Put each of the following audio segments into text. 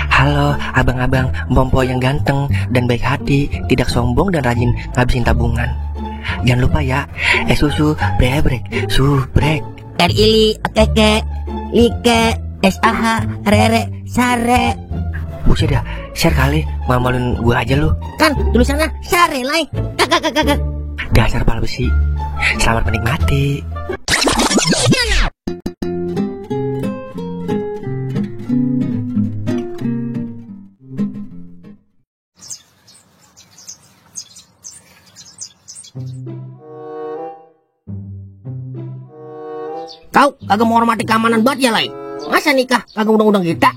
Halo abang-abang Bompo yang ganteng dan baik hati, tidak sombong dan rajin ngabisin tabungan. Jangan lupa ya, susu brebrek, subrek. RILI, keke, like, SAH, rere, sare. Buset dah, share kali, mamalin gue aja lu. Kan tulisannya sare lai. Kakak. Dasar pal besi. Selamat menikmati. Kau kagak menghormati keamanan banget ya lai. Masa nikah kagak undang-undang kita?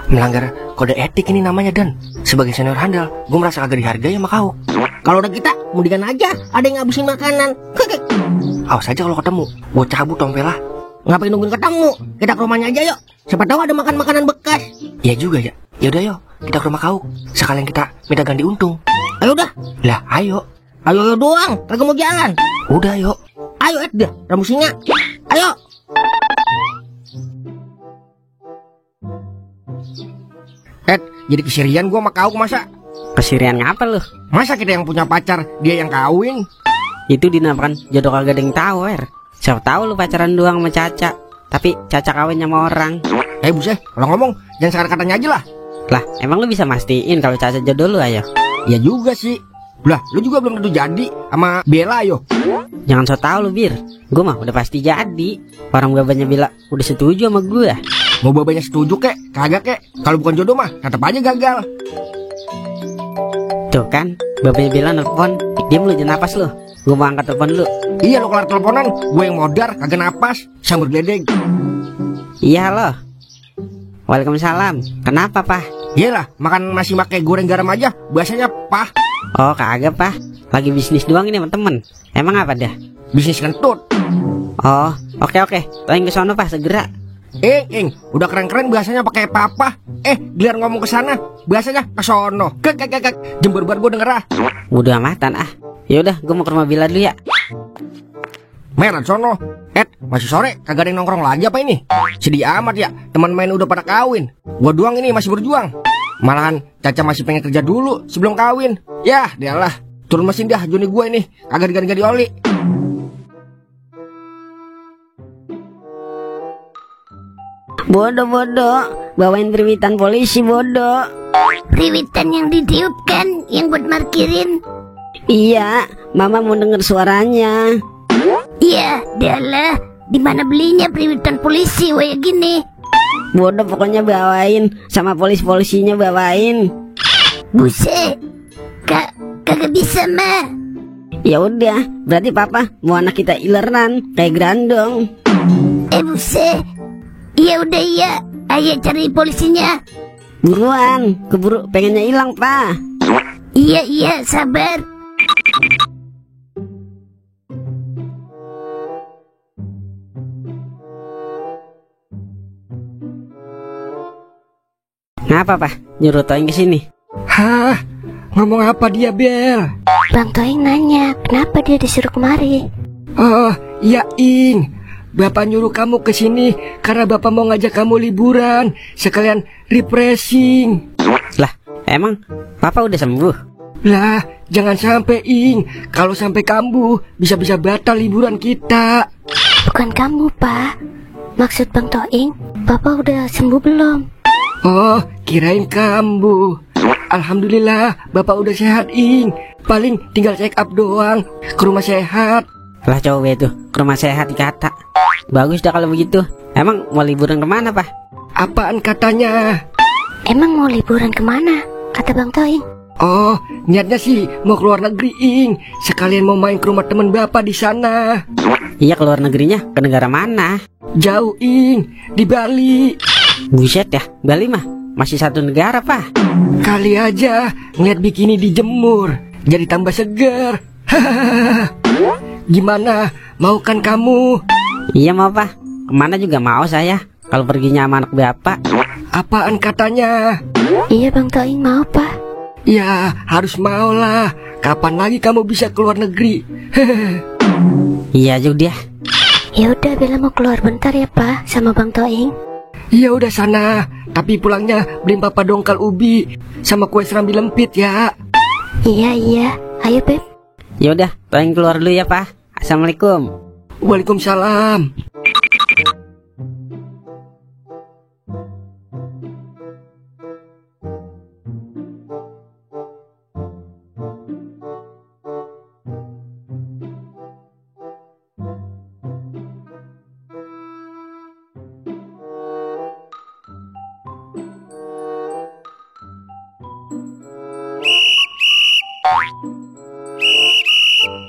Melanggar kode etik ini namanya, Dan. Sebagai senior handal, gue merasa kagak dihargai sama kau. Kalau udah kita, mendingan aja ada yang ngabisin makanan. Awas aja kalau ketemu, gue cabut tompelah. Ngapain nungguin ketemu? Kita ke rumahnya aja yuk. Siapa tahu ada makan makanan bekas. Ya juga ya. Yaudah yuk, kita ke rumah kau. Sekalian kita minta ganti untung. Ayo dah. Lah, ayo. Ayo doang, kagak mau jalan. Udah yuk. Ayo dah, rambut singa. Ayo. Jadi kesirian gua sama kau masa? Kesirian ngapa lu? Masa kita yang punya pacar, dia yang kawin? Itu dinamakan jodoh kagak ada yang tahu, Siapa tahu lu pacaran doang sama Caca, tapi Caca kawin sama orang. Buset, kalau ngomong jangan sekadar katanya aja lah. Lah, emang lu bisa mastiin kalau Caca jodoh lu, ayo? Ya juga sih. Lah, lu juga belum tentu jadi sama Bella, ayo. Jangan so tau lu, Bir. Gua mah udah pasti jadi. Orang babanya Bella udah setuju sama gua. Mau babanya setuju kek, kagak kek. Kalau bukan jodoh mah tetap aja gagal. Tuh kan, babanya Bella nelfon. Diam lu, jangan napas lu. Gua mau angkat telepon lu. Iya, lu kelar teleponan, gue yang modar, kagak napas, sambil geledeg. Iya loh. Waalaikumsalam. Kenapa, Pak? Iyalah, makan masih pakai goreng garam aja, biasanya Pah. Oh, kagak, Pak. Lagi bisnis doang ini sama temen. Emang apa dah? Bisnis kentut. Oh, oke. Tolong ke sono, Pak, segera. Udah keren-keren biasanya pakai papa. Biar ngomong ke sana, biasanya ke sono. Jember banget gue denger ah. Udah amatan ah. Yaudah, gue mau ke rumah Bila dulu ya. Merah sono. Masih sore, kagak ada yang nongkrong lagi apa ini? Sedih amat ya, teman main udah pada kawin. Gua doang ini masih berjuang. Malahan Caca masih pengen kerja dulu sebelum kawin. Yah, dialah. Turun mesin dah Joni gue ini, kagak diganti-ganti oli. Bodoh, bawain periwitan polisi, bodoh. Periwitan yang ditiupkan, yang buat markirin. Iya, Mama mau denger suaranya. Iya, dialah. Di mana belinya periwitan polisi kayak gini? Bodoh, pokoknya bawain, sama polisinya bawain. Buset, kagak bisa mah. Ya udah, berarti Papa mau anak kita ileran kayak Grandong. Buset. Iya udah iya, ayo cari polisinya. Buruan, keburu pengennya hilang, Pak. Iya, sabar. Ngapa, Pak? Nyuruh Toing ke sini? Hah? Ngomong apa dia, Bel? Bang Toing nanya, kenapa dia disuruh kemari? Oh, iya, Ing. Bapak nyuruh kamu ke sini karena Bapak mau ngajak kamu liburan, sekalian refreshing. Lah, emang Papa udah sembuh? Lah, jangan sampai, Ing. Kalau sampai kambuh, bisa-bisa batal liburan kita. Bukan kamu, Pak. Maksud Bang Toing, Bapak udah sembuh belum? Oh, kirain kambuh. Alhamdulillah, Bapak udah sehat, Ing. Paling tinggal check up doang ke rumah sehat. Lah coba itu, ke rumah sehat dikata. Bagus dah kalau begitu. Emang mau liburan kemana, Pak? Apaan katanya? Emang mau liburan kemana? Kata Bang Toing. Oh, niatnya sih mau keluar negeri, Ing. Sekalian mau main ke rumah teman Bapak di sana. Iya, keluar negerinya ke negara mana? Jauh, Ing, di Bali. Buset ya, Bali mah masih satu negara, Pak. Kali aja ngeliat bikini dijemur, jadi tambah seger. Gimana? Mau kan kamu? Iya mau, Pak. Kemana juga mau saya, kalau perginya sama anak Bapak. Apaan katanya? Iya Bang Toing mau, Pak. Ya harus mau lah. Kapan lagi kamu bisa keluar negeri? Iya juga dia. Ya udah, Bella mau keluar bentar ya, Pak, sama Bang Toing. Ya udah sana, tapi pulangnya beliin papa dongkal ubi sama kue serambi lempit ya. Iya, ayo Beb. Ya udah, Toing keluar dulu ya, Pak. Assalamualaikum. Waalaikumsalam.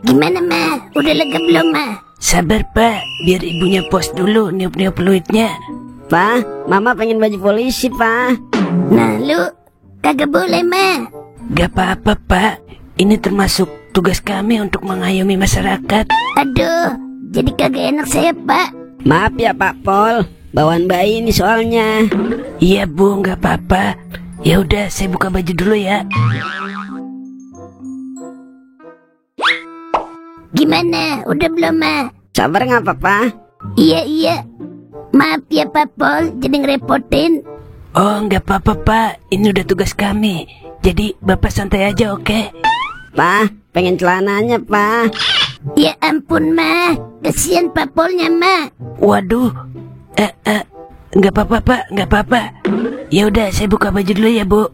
Gimana Ma? Udah lega belum Ma? Sabar Pak, biar ibunya pos dulu niup-niup peluitnya. Pak, Mama pengen baju polisi, Pak. Nah lu kagak boleh Ma. Gak apa-apa Pak, ini termasuk tugas kami untuk mengayomi masyarakat. Aduh, jadi kagak enak saya Pak. Maaf ya, Pak Pol. Bawaan bayi ini soalnya. Iya Bu, gak apa-apa. Ya udah, saya buka baju dulu ya. Gimana? Udah belum Ma? Sabar nggak, Papa? Iya. Maaf ya Pak Pol, jadi ngerepotin. Oh, gak apa-apa Pak, ini udah tugas kami. Jadi Bapak santai aja, oke? Pak, pengen celananya, Pak. Ya ampun Ma, kesian Pak Polnya Ma. Waduh, gak apa-apa Pak, gak apa-apa. Ya udah, saya buka baju dulu ya Bu.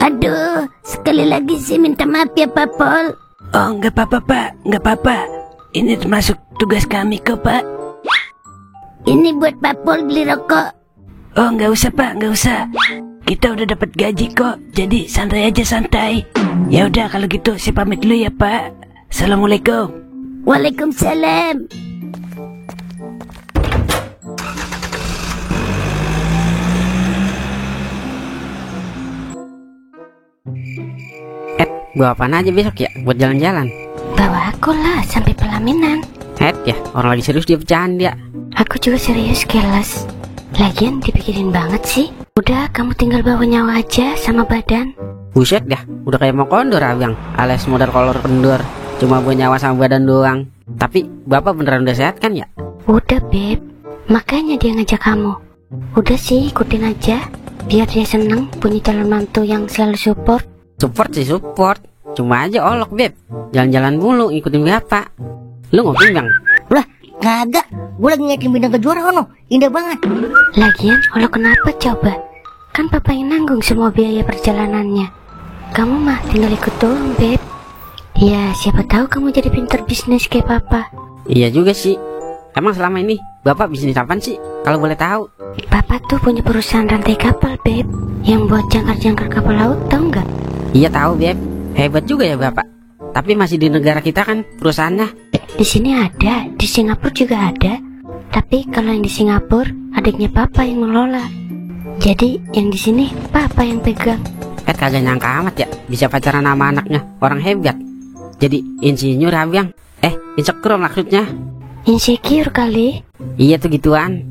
Aduh, sekali lagi sih minta maaf ya Pak Pol. Oh, gak apa-apa Pak, gak apa-apa. Ini termasuk tugas kami kok Pak. Ini buat Pak Pol beli rokok. Oh, gak usah Pak, gak usah. Kita udah dapat gaji kok, jadi santai aja santai. Ya udah kalau gitu saya pamit dulu ya Pak. Assalamualaikum. Waalaikumsalam. Bawa apaan aja besok ya buat jalan-jalan? Bawa aku lah sampai pelaminan. Ya, orang lagi serius dia bercanda. Aku juga serius kelas. Lagian dipikirin banget sih. Udah kamu tinggal bawa nyawa aja sama badan. Buset dah, udah kayak mau kondor abang, alias modal kolor kendor. Cuma buat nyawa sama badan doang. Tapi bapak beneran udah sehat kan ya? Udah Beb, makanya dia ngajak kamu. Udah sih ikutin aja, biar dia seneng punya calon mantu yang selalu support. Support sih support, cuma aja olok Beb. Jalan-jalan mulu ikutin bapak. Lu ngopi bang? Lah, kagak. Gue lagi ngeliatin bintang kejuara ono. Indah banget. Lagian olok kenapa coba? Kan papa yang nanggung semua biaya perjalanannya. Kamu mah tinggal ikut doang Beb. Ya siapa tahu kamu jadi pinter bisnis kayak papa. Iya juga sih. Emang selama ini bapak bisnis apaan sih? Kalau boleh tahu. Papa tuh punya perusahaan rantai kapal Beb, yang buat jangkar-jangkar kapal laut, tahu nggak? Iya tahu Beb. Hebat juga ya bapak. Tapi masih di negara kita kan perusahaannya. Di sini ada, di Singapura juga ada. Tapi kalau yang di Singapura adiknya papa yang mengelola. Jadi yang di sini papa yang pegang. Kagak nyangka amat ya bisa pacaran sama anaknya orang hebat. Jadi insinyur abang. Insecure maksudnya. Insecure kali. Iya tuh gituan.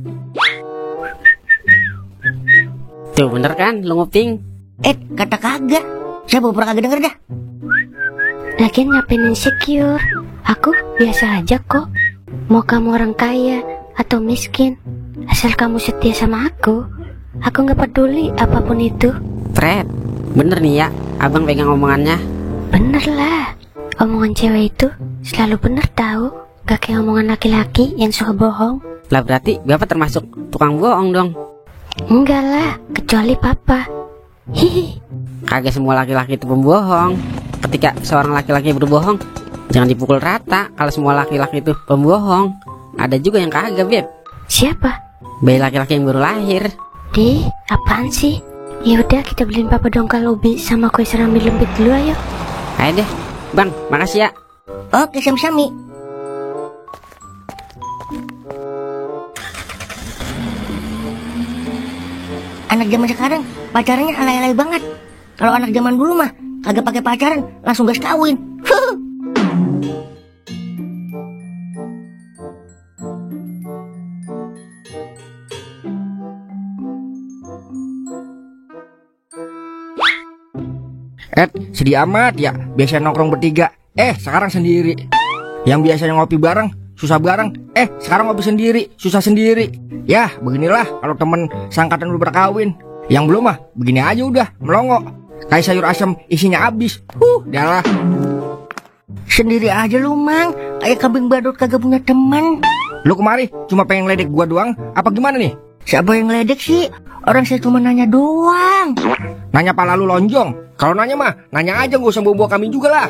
Tuh bener kan lu nguping. Kata kagak. Saya pura kagak denger dah. Lagian ngapain insecure? Aku biasa aja kok. Mau kamu orang kaya atau miskin, asal kamu setia sama aku gak peduli apapun itu. Fred, bener nih ya abang pegang omongannya. Bener lah, omongan cewek itu selalu bener tahu. Gak kayak omongan laki-laki yang suka bohong. Lah berarti bapak termasuk tukang bohong dong. Enggak lah, kecuali papa. Hihi. Kagak semua laki-laki itu pembohong. Ketika seorang laki-laki berbohong, jangan dipukul rata. Kalau semua laki-laki itu pembohong, ada juga yang kagak Beb. Siapa? Bayi laki-laki yang baru lahir. Apaan sih? Ya udah kita beliin papa dongkal ubi sama kue serambi lembut dulu ayo. Ayo deh, bang, makasih ya. Oke, sami-sami. Anak zaman sekarang pacarannya alay-alay banget. Kalau anak zaman dulu mah kagak pakai pacaran, langsung gas kawin. Sedih amat ya. Biasa nongkrong bertiga, sekarang sendiri. Yang biasanya ngopi bareng, susah bareng, sekarang ngopi sendiri, susah sendiri. Ya, beginilah kalau temen seangkatan udah berkawin. Yang belum mah, begini aja udah, melongo. Kayak sayur asam isinya habis. Dah lah. Sendiri aja lu, Mang. Kayak kambing badut kagak punya teman. Lu kemari cuma pengen ledek gua doang, apa gimana nih? Siapa yang ngeledek sih? Orang saya cuma nanya doang. Nanya pala lu lonjong. Kalau nanya mah, nanya aja, gak usah bawa kambing juga lah.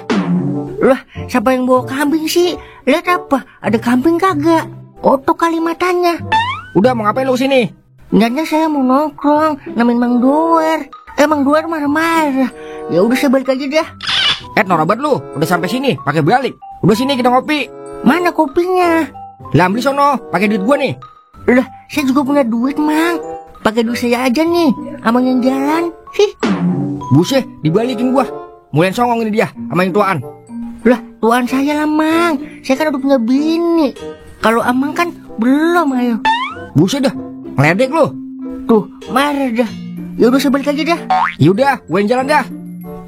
Lah, siapa yang bawa kambing sih? Lihat apa? Ada kambing kagak? Kotok kali matanya. Udah, mau ngapain lu sini? Niatnya saya mau nongkrong, nemenin Mang Duer. Mang Duer marah-marah. Ya udah saya balik aja dah. Norabat lu, udah sampai sini, pakai balik. Udah sini kita ngopi. Mana kopinya? Lah beli sono, pakai duit gua nih. Lah, saya juga punya duit, Mang. Pakai duit saya aja nih, amang yang jalan. Buset, dibalikin gua. Mulai songong ini dia, sama yang tuaan. Lah, tuan saya lah, Mang. Saya kan udah punya bini. Kalau amang kan belum, ayo. Buset dah, ngeledek lu. Tuh, marah dah. Ya udah saya balik aja dah. Yaudah, gue yang jalan dah.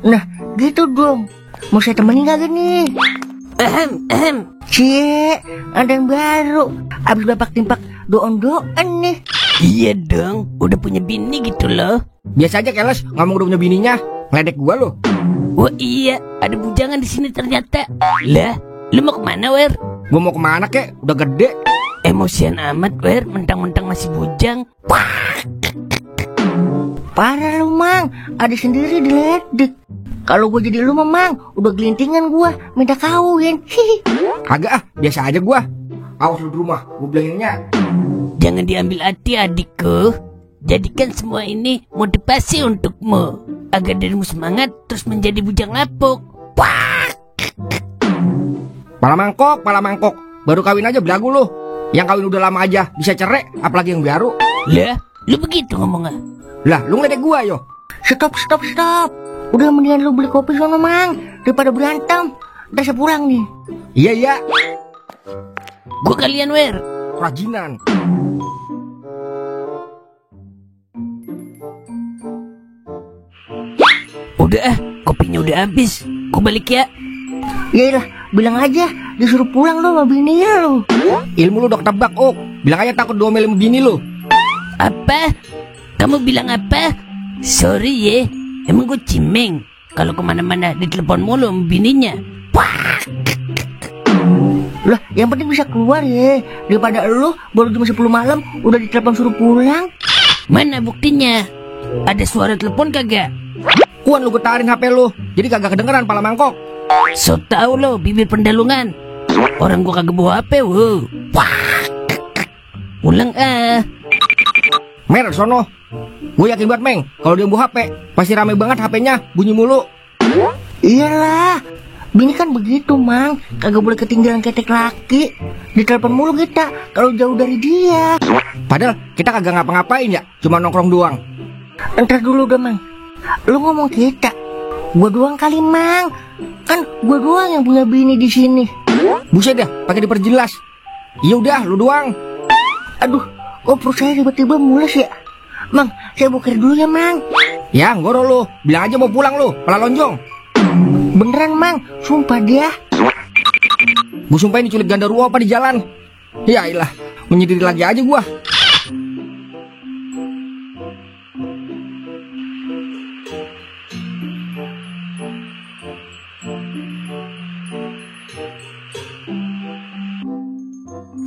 Nah, gitu dong. Mau saya temenin gak nih? Cie, ada yang baru. Abis bapak timpak doon-doon nih. Iya dong, udah punya bini gitu loh. Biasa aja keles, ngomong udah punya bininya. Ngeledek gua lu. Wah iya, ada bujangan di sini ternyata. Lah, lu mau kemana, Wer? Gua mau kemana kek? Udah gede. Emosian amat, Wer, mentang-mentang masih bujang. Parah lu, Mang. Adik sendiri diledek. Kalau gue jadi lu, Mang, udah gelintingan gua minta kawin. Kagak biasa aja gua. Awas lu di rumah, gua bilanginnya. Jangan diambil hati adikku. Jadikan semua ini motivasi untukmu, agar dirimu semangat terus menjadi bujang lapuk. Pala mangkok. Baru kawin aja belagu lu. Yang kawin udah lama aja bisa cerai, apalagi yang baru. Lah, lu begitu ngomongnya? Lah, lu ngeledek gua yo. Stop. Udah mendingan lu beli kopi sono, Mang, daripada berantem. Udah saya pulang nih. Iya. Gua kalian, Wer. Kerajinan. Udah kopinya udah habis. Gua balik ya. Yaelah, bilang aja disuruh pulang lu sama bini lu. Ilmu lu udah ketebak, Bilang aja takut diomelin sama bini lu. Apa? Kamu bilang apa? Sorry ye. Emang gue cimeng kalau kemana-mana ditelepon mulu sama bininya. Lah, yang penting bisa keluar ya. Daripada lu baru jam 10 malam udah ditelepon suruh pulang. Mana buktinya? Ada suara telepon kagak? Kuan lu getarin HP lu, jadi kagak kedengeran pala mangkok. So tau lo bibir pendalungan. Orang gua kagak bawa HP, wow. Ulang Mer sono. Gue yakin banget, Meng, kalau dia bawa HP pasti rame banget HP-nya, bunyi mulu. Iyalah, bini kan begitu, Mang. Kagak boleh ketinggalan ketek laki. Ditelepon mulu kita kalau jauh dari dia. Padahal kita kagak ngapa-ngapain ya, cuma nongkrong doang. Entar dulu deh, Mang. Lu ngomong kita, gua doang kali, Mang. Kan gua doang yang punya bini di sini. Buset dah, pakai diperjelas. Ya udah, lu doang. Aduh, kok perut saya tiba-tiba mules ya? Mang, saya buker dulu ya, Mang. Ya, ngoro lu. Bilang aja mau pulang lu, pala lonjong. Beneran, Mang. Sumpah dia. Gue sumpahin diculik gandaruo apa di jalan. Ya ilah, menyendiri lagi aja gua.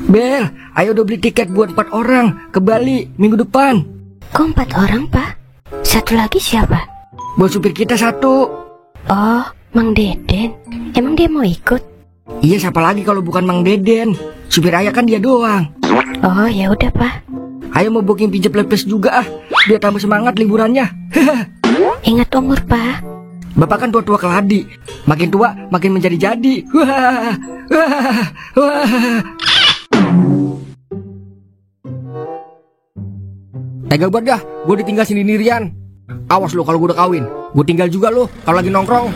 Bel, ayo udah beli tiket buat 4 orang ke Bali minggu depan. Kok 4 orang, Pak? Satu lagi siapa? Buat supir kita 1. Oh, Mang Deden. Emang dia mau ikut? Iya, siapa lagi kalau bukan Mang Deden? Supir ayah kan dia doang. Oh, ya udah, Pak. Ayo mau booking pijat lepes juga biar tambah semangat liburannya. Ingat umur, Pak. Bapak kan tua-tua keladi. Makin tua makin menjadi-jadi. Tega banget dah, gue ditinggal sendirian. Awas lo kalau gue udah kawin. Gue tinggal juga lo kalau lagi nongkrong.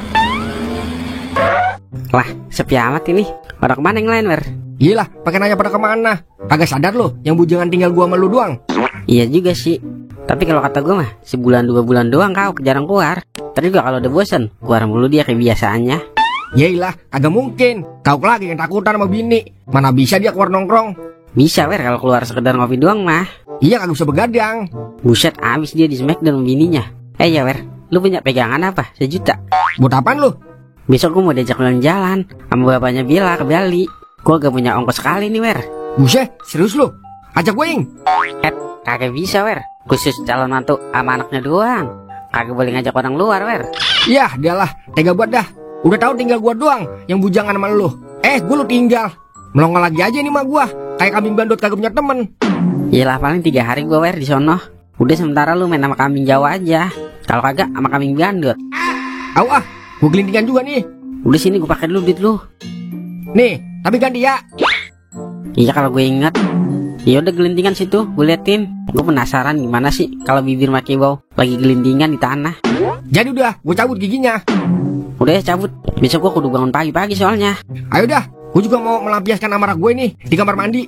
Lah, sepi amat ini. Pada kemana yang lain, Wer? Iyalah, pakai nanya pada kemana. Kagak sadar lo, yang bujangan tinggal gue sama lo doang. Iya juga sih. Tapi kalau kata gue mah, sebulan 2 bulan doang kau jarang keluar. Tadi juga kalau udah bosen, keluar mulu dia kayak biasaannya. Yailah, kagak mungkin. Kau lagi yang takutan sama bini. Mana bisa dia keluar nongkrong? Bisa wer kalau keluar sekedar ngopi doang mah. Iya, kagak usah begadang. Buset, abis dia di smackdown sama bininya. Ya wer, lu punya pegangan apa? 1 juta. Buat apaan lu? Besok gue mau diajak jalan-jalan sama bapaknya Bila ke Bali. Gue gak punya ongkos sekali nih wer. Buset, serius lu? Ajak gue, Ing. Kagak bisa wer. Khusus calon mantu sama anaknya doang. Kagak boleh ngajak orang luar wer. Yah, dialah, tega buat dah. Udah tahu tinggal gua doang yang bujangan sama lu. Gua lu tinggal. Melongo lagi aja nih mah gua. Kayak kambing bandot kagak punya temen. Iyalah paling 3 hari gue wer di sono. Udah sementara lu main sama kambing Jawa aja. Kalau kagak sama kambing bandot. Au ah, gua gelintingan juga nih. Udah sini gue pakai dulu duit lu. Nih, tapi ganti ya. Iya kalau gue ingat. Ya udah gelintingan situ, gue liatin. Gue penasaran gimana sih kalau bibir maki bau lagi gelintingan di tanah. Jadi udah, gua cabut giginya. Udah ya cabut. Besok gue kudu bangun pagi-pagi soalnya. Ayo dah, gua juga mau melampiaskan amarah gue nih di kamar mandi.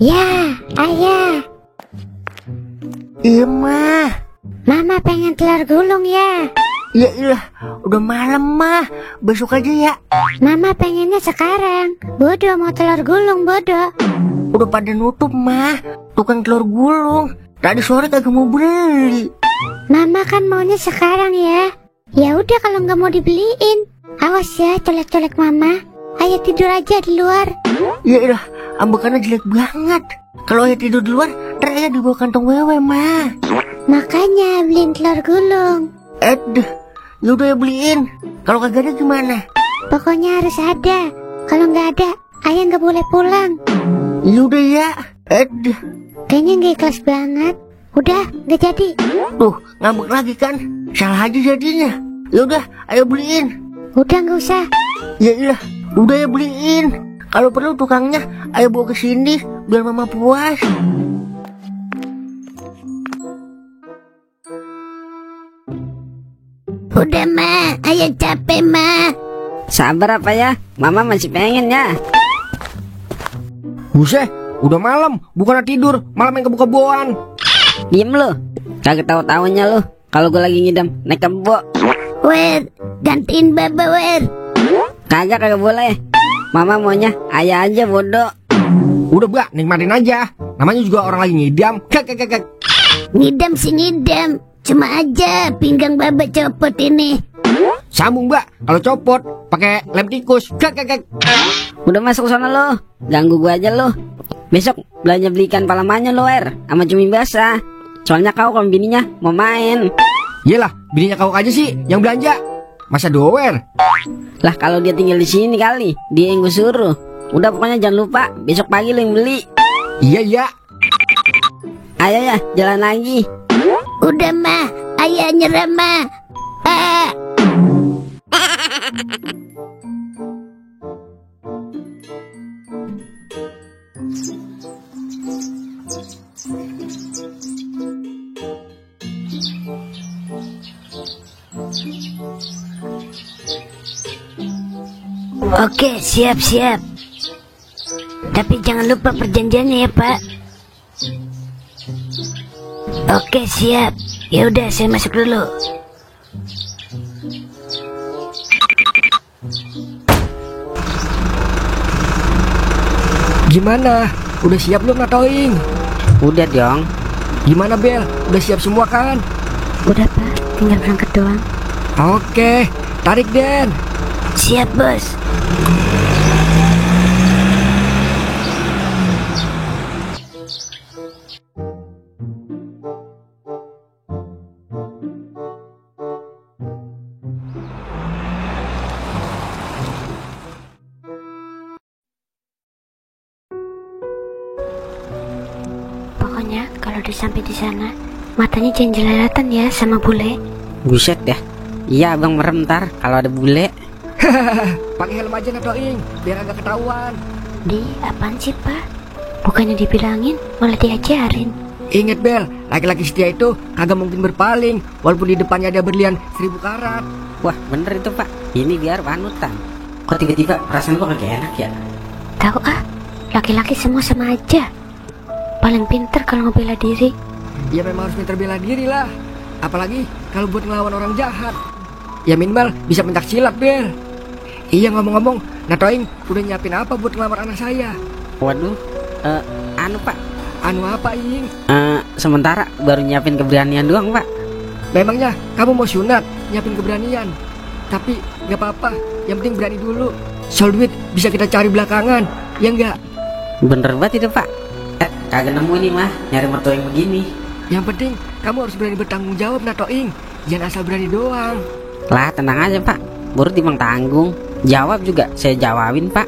Ya, ayah. Iya mah. Mama pengen telur gulung ya. Ya ilah, udah malam mah. Besok aja ya. Mama pengennya sekarang. Bodoh mau telur gulung, bodoh. Udah pada nutup mah. Tukang telur gulung. Tadi sore kagak mau beli. Mama kan maunya sekarang ya. Ya udah kalau nggak mau dibeliin. Awas ya colek-colek mama. Ayah tidur aja di luar. Ya ilah, ambekannya jelek banget. Kalau ayah tidur di luar, ntar ayah dibawa kantong wewe mah. Makanya beliin telur gulung. Yaudah ya beliin. Kalau kagak ada gimana? Pokoknya harus ada. Kalau nggak ada, ayah nggak boleh pulang. Yaudah ya. Kayaknya nggak ikhlas banget. Udah, nggak jadi. Tuh, ngambek lagi kan? Salah aja jadinya. Yaudah, ayo beliin. Udah nggak usah. Ya ilah, udah ya beliin. Kalau perlu tukangnya, ayo bawa ke sini biar mama puas. Udah ma, ayah capek ma. Sabar apa ya? Mama masih pengen ya. Buset, udah malam, bukan tidur, malah main kebo-keboan. Diem lu. Kagak tahu-tahunya lu. Kalau gue lagi ngidam naik kebo. Wer, gantiin baba wer. Kagak boleh. Mama maunya ayah aja bodoh. Udah Mbak, nikmatin aja. Namanya juga orang lagi ngidam. Kek. Ngidam sih ngidam. Cuma aja pinggang baba copot ini. Sambung Mbak, kalau copot pakai lem tikus. Kek. Udah masuk sana lo. Ganggu gua aja lo. Besok belanja beli ikan palamanya lo wer. Sama cumi basah. Soalnya kau kalau bininya mau main. Iyalah, bininya kau aja sih yang belanja. Masa doer? Lah kalau dia tinggal di sini kali, dia yang gue suruh. Udah pokoknya jangan lupa besok pagi lo yang beli. Iya. Ayo ya, jalan lagi. Udah mah, ayah nyerah mah. Oke, siap. Tapi jangan lupa perjanjiannya ya, Pak. Oke, siap. Ya udah, saya masuk dulu. Gimana? Udah siap belum Natoing? Udah dong. Gimana Bel? Udah siap semua kan? Udah, Pak. Tinggal berangkat doang. Oke, tarik Den. Siap, Bos. Pokoknya kalau udah sampai di sana, matanya jangan jelalatan ya sama bule. Buset ya. Iya abang merem ntar kalau ada bule. Pakai helm aja Natoing, biar agak ketahuan. Di, apaan sih Pak? Bukannya dibilangin, malah diajarin. Ingat Bel, laki-laki setia itu kagak mungkin berpaling, walaupun di depannya ada berlian 1000 karat. Wah bener itu pak. Ini biar panutan. Kok tiba-tiba perasaan gua kagak enak ya? Tahu ah, laki-laki semua sama aja. paling pinter kalau ngebela diri. Ya memang harus pintar bela diri lah. Apalagi kalau buat ngelawan orang jahat. Ya minimal bisa pencak silat, Bel. Iya, ngomong-ngomong, Natoing udah nyiapin apa buat ngelamar anak saya? Waduh, anu Pak, Anu apa, Ing? sementara baru nyiapin keberanian doang Pak. Memangnya kamu mau sunat, nyiapin keberanian? Tapi gak apa-apa, yang penting berani dulu. Soal duit bisa kita cari belakangan, ya enggak? Bener banget itu Pak. Kagak nemu nih mah nyari mertua yang begini. Yang penting kamu harus berani bertanggung jawab, Natoing. Jangan asal berani doang. Lah tenang aja Pak, baru timang tanggung. Jawab juga saya jawabin Pak.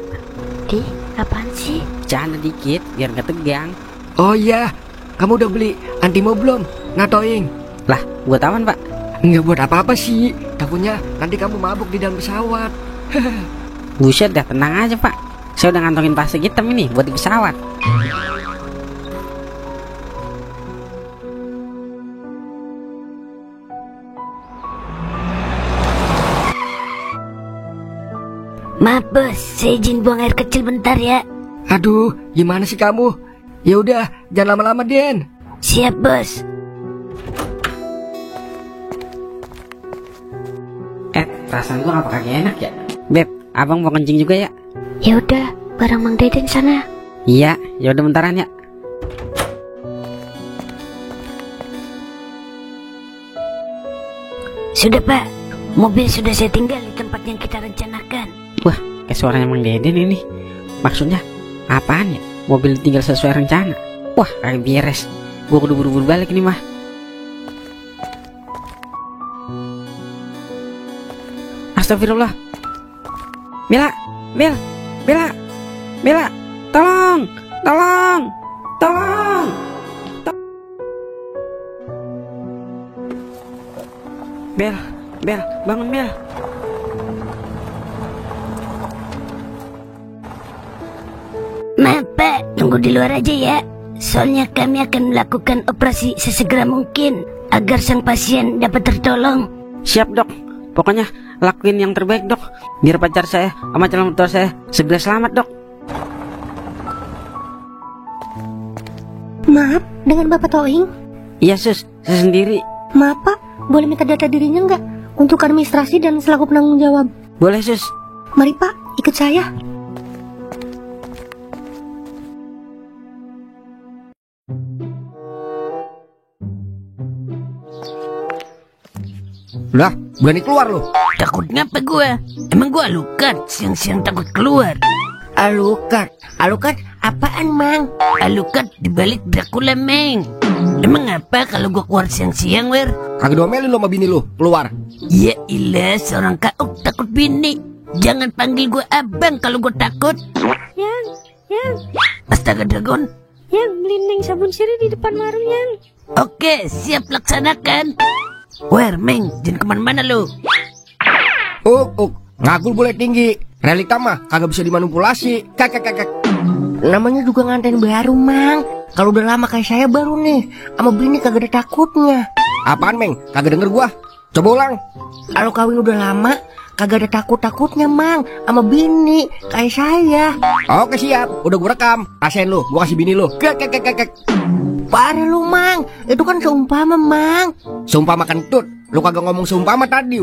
Di, apaan sih? Canda dikit biar gak tegang. Oh iya, kamu udah beli antimo belum, Natoing? Lah buat apaan Pak? Nggak buat apa-apa sih. Takutnya nanti kamu mabuk di dalam pesawat. Buset dah, tenang aja Pak. Saya udah ngantongin plastik hitam ini buat di pesawat. Maaf bos, saya izin buang air kecil bentar ya. Aduh, gimana sih kamu? Ya udah, jangan lama-lama, Den. Siap bos. Perasaan gua apa kagak enak ya? Beb, abang mau kencing juga ya? Ya udah, bareng Mang Deden sana. Iya, ya udah bentaran ya. Sudah Pak, mobil sudah saya tinggal di tempat yang kita rencanakan. Wah, kayak suaranya Mang Deden ini. Maksudnya apaan ya? Mobil tinggal sesuai rencana. Wah, kagak beres. Gua kudu buru-buru balik nih mah. Astagfirullah. Bella, tolong. Bel, bangun Bel. Maaf Pak, tunggu di luar aja ya. Soalnya kami akan melakukan operasi sesegera mungkin agar sang pasien dapat tertolong. Siap dok. Pokoknya lakuin yang terbaik dok. Biar pacar saya sama calon mertua saya segera selamat dok. Maaf, dengan Bapak Toing? Iya sus, saya sendiri. Maaf Pak, boleh minta data dirinya nggak? Untuk administrasi dan selaku penanggung jawab. Boleh sus. Mari Pak, ikut saya. Lah, berani keluar lo? Takut ngapa gua? Emang gua alukat siang-siang takut keluar. Alukat apaan, Mang? Alukat dibalik Dracula Meng. Emang apa kalau gua keluar siang-siang wer? Kagak domelin lo sama bini lo, keluar. Ya ilah, seorang kauk takut bini. Jangan panggil gua abang kalau gua takut. Yang, Astaga Dragon. yang beliin Neng sabun sirih di depan warung yang. Oke, siap laksanakan. Wer, Meng, jangan kemana-mana lo. Ngagul boleh tinggi. Realita mah kagak bisa dimanipulasi. Kakak. Namanya juga nganten baru, Mang. Kalau udah lama kayak saya baru nih, sama bini kagak ada takutnya. Apaan, Meng? Kagak denger gua. Coba ulang. Kalau kawin udah lama, kagak ada takut-takutnya, Mang, sama bini kayak saya. Oke siap, udah gua rekam. Rasain lu, gua kasih bini lu. Kek. Parah lu, Mang. Itu kan seumpama, Mang. Sumpah makan tut. Lu kagak ngomong seumpama tadi,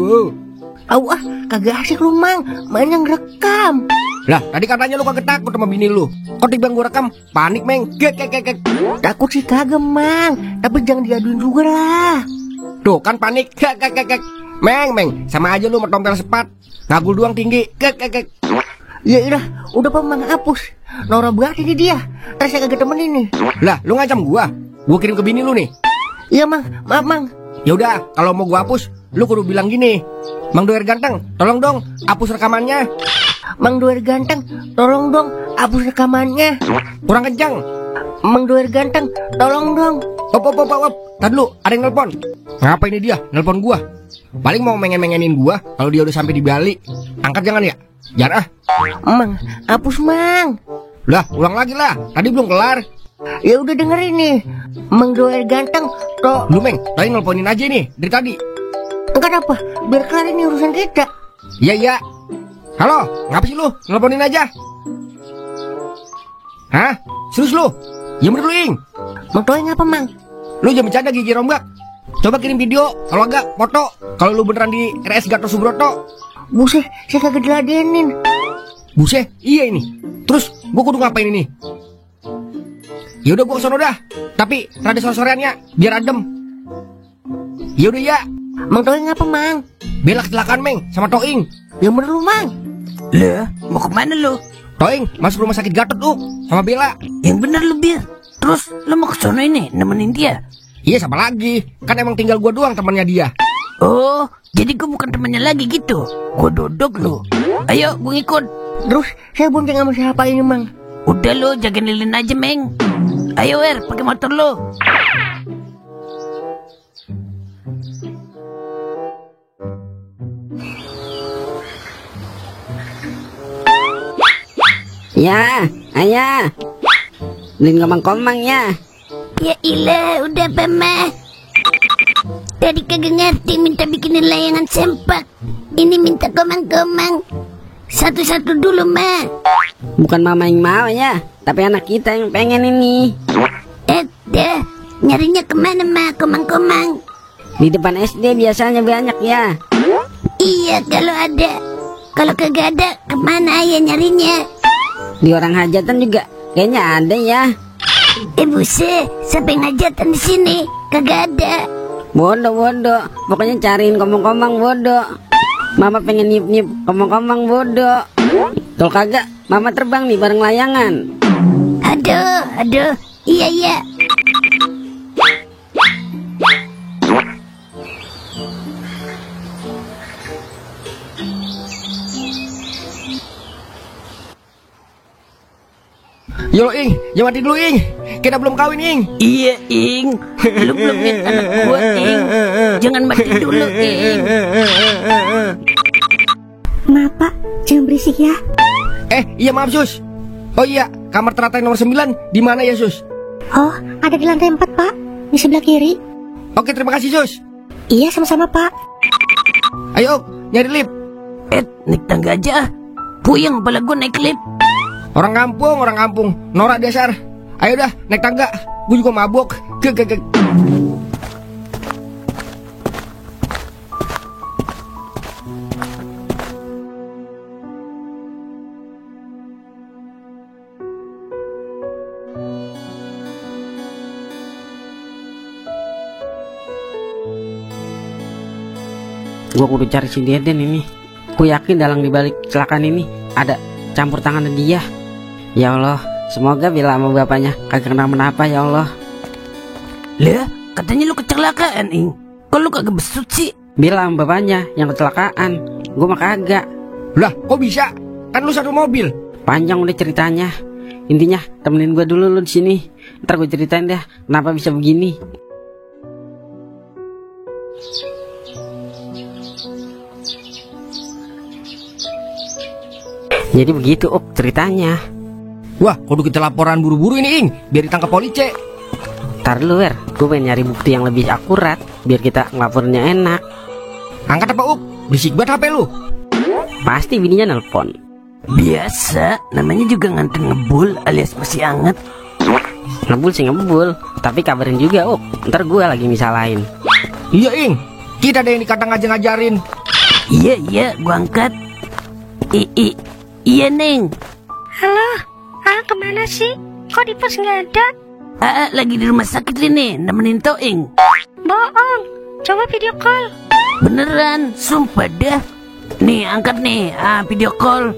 Kagak asik lu, Mang. Main yang rekam. Lah, tadi katanya lu kagak takut sama bini lu. Kok tiba gua rekam, panik, Meng. Kek. Takut sih kagak, Mang. Tapi jangan diaduin juga lah. Tuh kan panik. Kek. Meng, sama aja lu mertompel sepat. Ngagul doang tinggi. Kek. Ya udah Pak, Mang, hapus. Nora berarti di dia. Terus saya kagak temenin nih. Lah, lu ngancam gua. Gua kirim ke bini lu nih. Iya, Mang. Maaf, Mang. Ya udah, kalau mau gua hapus, lu kudu bilang gini. Mang Doer ganteng, tolong dong hapus rekamannya. Mang Doer ganteng, tolong dong hapus rekamannya. Kurang kencang. Mang Doer ganteng, tolong dong. Op. Tadi lu, ada yang nelpon. Ngapa ini dia nelpon gua? Paling mau mengen-mengenin gua kalau dia udah sampai di Bali. Angkat jangan ya? Jangan ah. Mang, hapus, Mang. Lah, ulang lagi lah. Tadi belum kelar. Ya udah dengerin nih. Mang Doer ganteng, Lu, Meng, tadi nelponin aja nih dari tadi. Enggak apa, biar kelar ini urusan kita. Iya. Halo, ngapa sih lu? Nelponin aja. Hah? Serius lu? Ya bener lu, Ing. Mang Toing apa, Mang? Lu jangan bercanda gigi rombak. Coba kirim video, kalau enggak foto. Kalau lu beneran di RS Gatot Subroto. Buset, saya kagak diladenin. Buset, iya ini. Terus gua kudu ngapain ini? Ya udah gua kesono dah. Tapi rada sore-soreannya biar adem. Ya udah ya. Mang Toing apa, Mang? Bela kecelakaan, Meng, sama Toing. Yang bener lu, Mang. Lah, mau kemana lu? Toing masuk rumah sakit Gatot lu sama Bella. Yang bener lu, Bir. Terus lu mau ke sono ini nemenin dia? Iya, sama lagi. Kan emang tinggal gua doang temannya dia. Oh, jadi gua bukan temannya lagi gitu. Gua dodok lu. Ayo, gua ngikut. Terus saya bonceng sama siapa ini, Mang? Udah lu jagain lilin aja, Meng. Ayo, pakai motor lu. Ya, ayah. Beliin komang-komang ya. Ya ilah, udah apa mah? Tadi kagak ngerti minta bikinin layangan sempak. Ini minta komang-komang. Satu-satu dulu, mah. Bukan mama yang mau ya, tapi anak kita yang pengen ini. Dah, nyarinya kemana, mah, komang-komang? Di depan SD biasanya banyak ya. Iya, kalau ada. Kalau kagak ada, kemana ayah nyarinya? Di orang hajatan juga kayaknya ada ya. Buset, sampai ngajatan di sini kagak ada. Bodoh. Pokoknya cariin komang-komang bodoh. Mama pengen niup-niup komang-komang bodoh. Kalau kagak, mama terbang nih bareng layangan. Aduh. Iya. Yo lo, Ing, jangan mati dulu, Ing. Kita belum kawin, Ing. Iya, Ing. Lu belum lihat anak gua, Ing. Jangan mati dulu, Ing. Maaf, Pak, jangan berisik ya. Iya maaf, Sus. Oh iya, kamar teratai nomor 9 di mana ya, Sus? Oh, ada di lantai 4, Pak. Di sebelah kiri. Oke, terima kasih, Sus. Iya, sama-sama, Pak. Ayo, nyari lift. Naik tangga aja. Puyeng kepala gua naik lift. Orang kampung, norak dasar. Ayo dah, naik tangga. Gue juga mabuk. Ke. Gua kudu cari si Deden ini. Ku yakin dalam dibalik kecelakaan ini ada campur tangan dia. Ya Allah, semoga Bella sama bapaknya kagak kenapa-napa ya Allah. Lah, katanya lu kecelakaan, Ing. Kok lu kagak besut sih? Bella sama bapaknya yang kecelakaan. Gua mah kagak. Lah, kok bisa? Kan lu satu mobil. Panjang udah ceritanya. Intinya temenin gua dulu lu di sini. Ntar gua ceritain deh kenapa bisa begini. Jadi begitu ceritanya. Wah, kudu kita laporan buru-buru ini, Ing, biar ditangkap polisi. Ntar dulu gue pengen nyari bukti yang lebih akurat biar kita ngelapornya enak. Angkat apa, Berisik banget HP lu. Pasti bininya nelpon. Biasa, namanya juga nganten ngebul alias masih anget. Ngebul sih ngebul, tapi kabarin juga ntar gue lagi misalahin. Iya, Ing, kita ada yang dikata ngajarin. Iya, gua angkat. Iya, Neng. Halo, kemana sih? Kok di pos nggak ada? Lagi di rumah sakit ini, nemenin Toing. Bohong, coba video call. Beneran, sumpah dah. Nih, angkat nih, video call.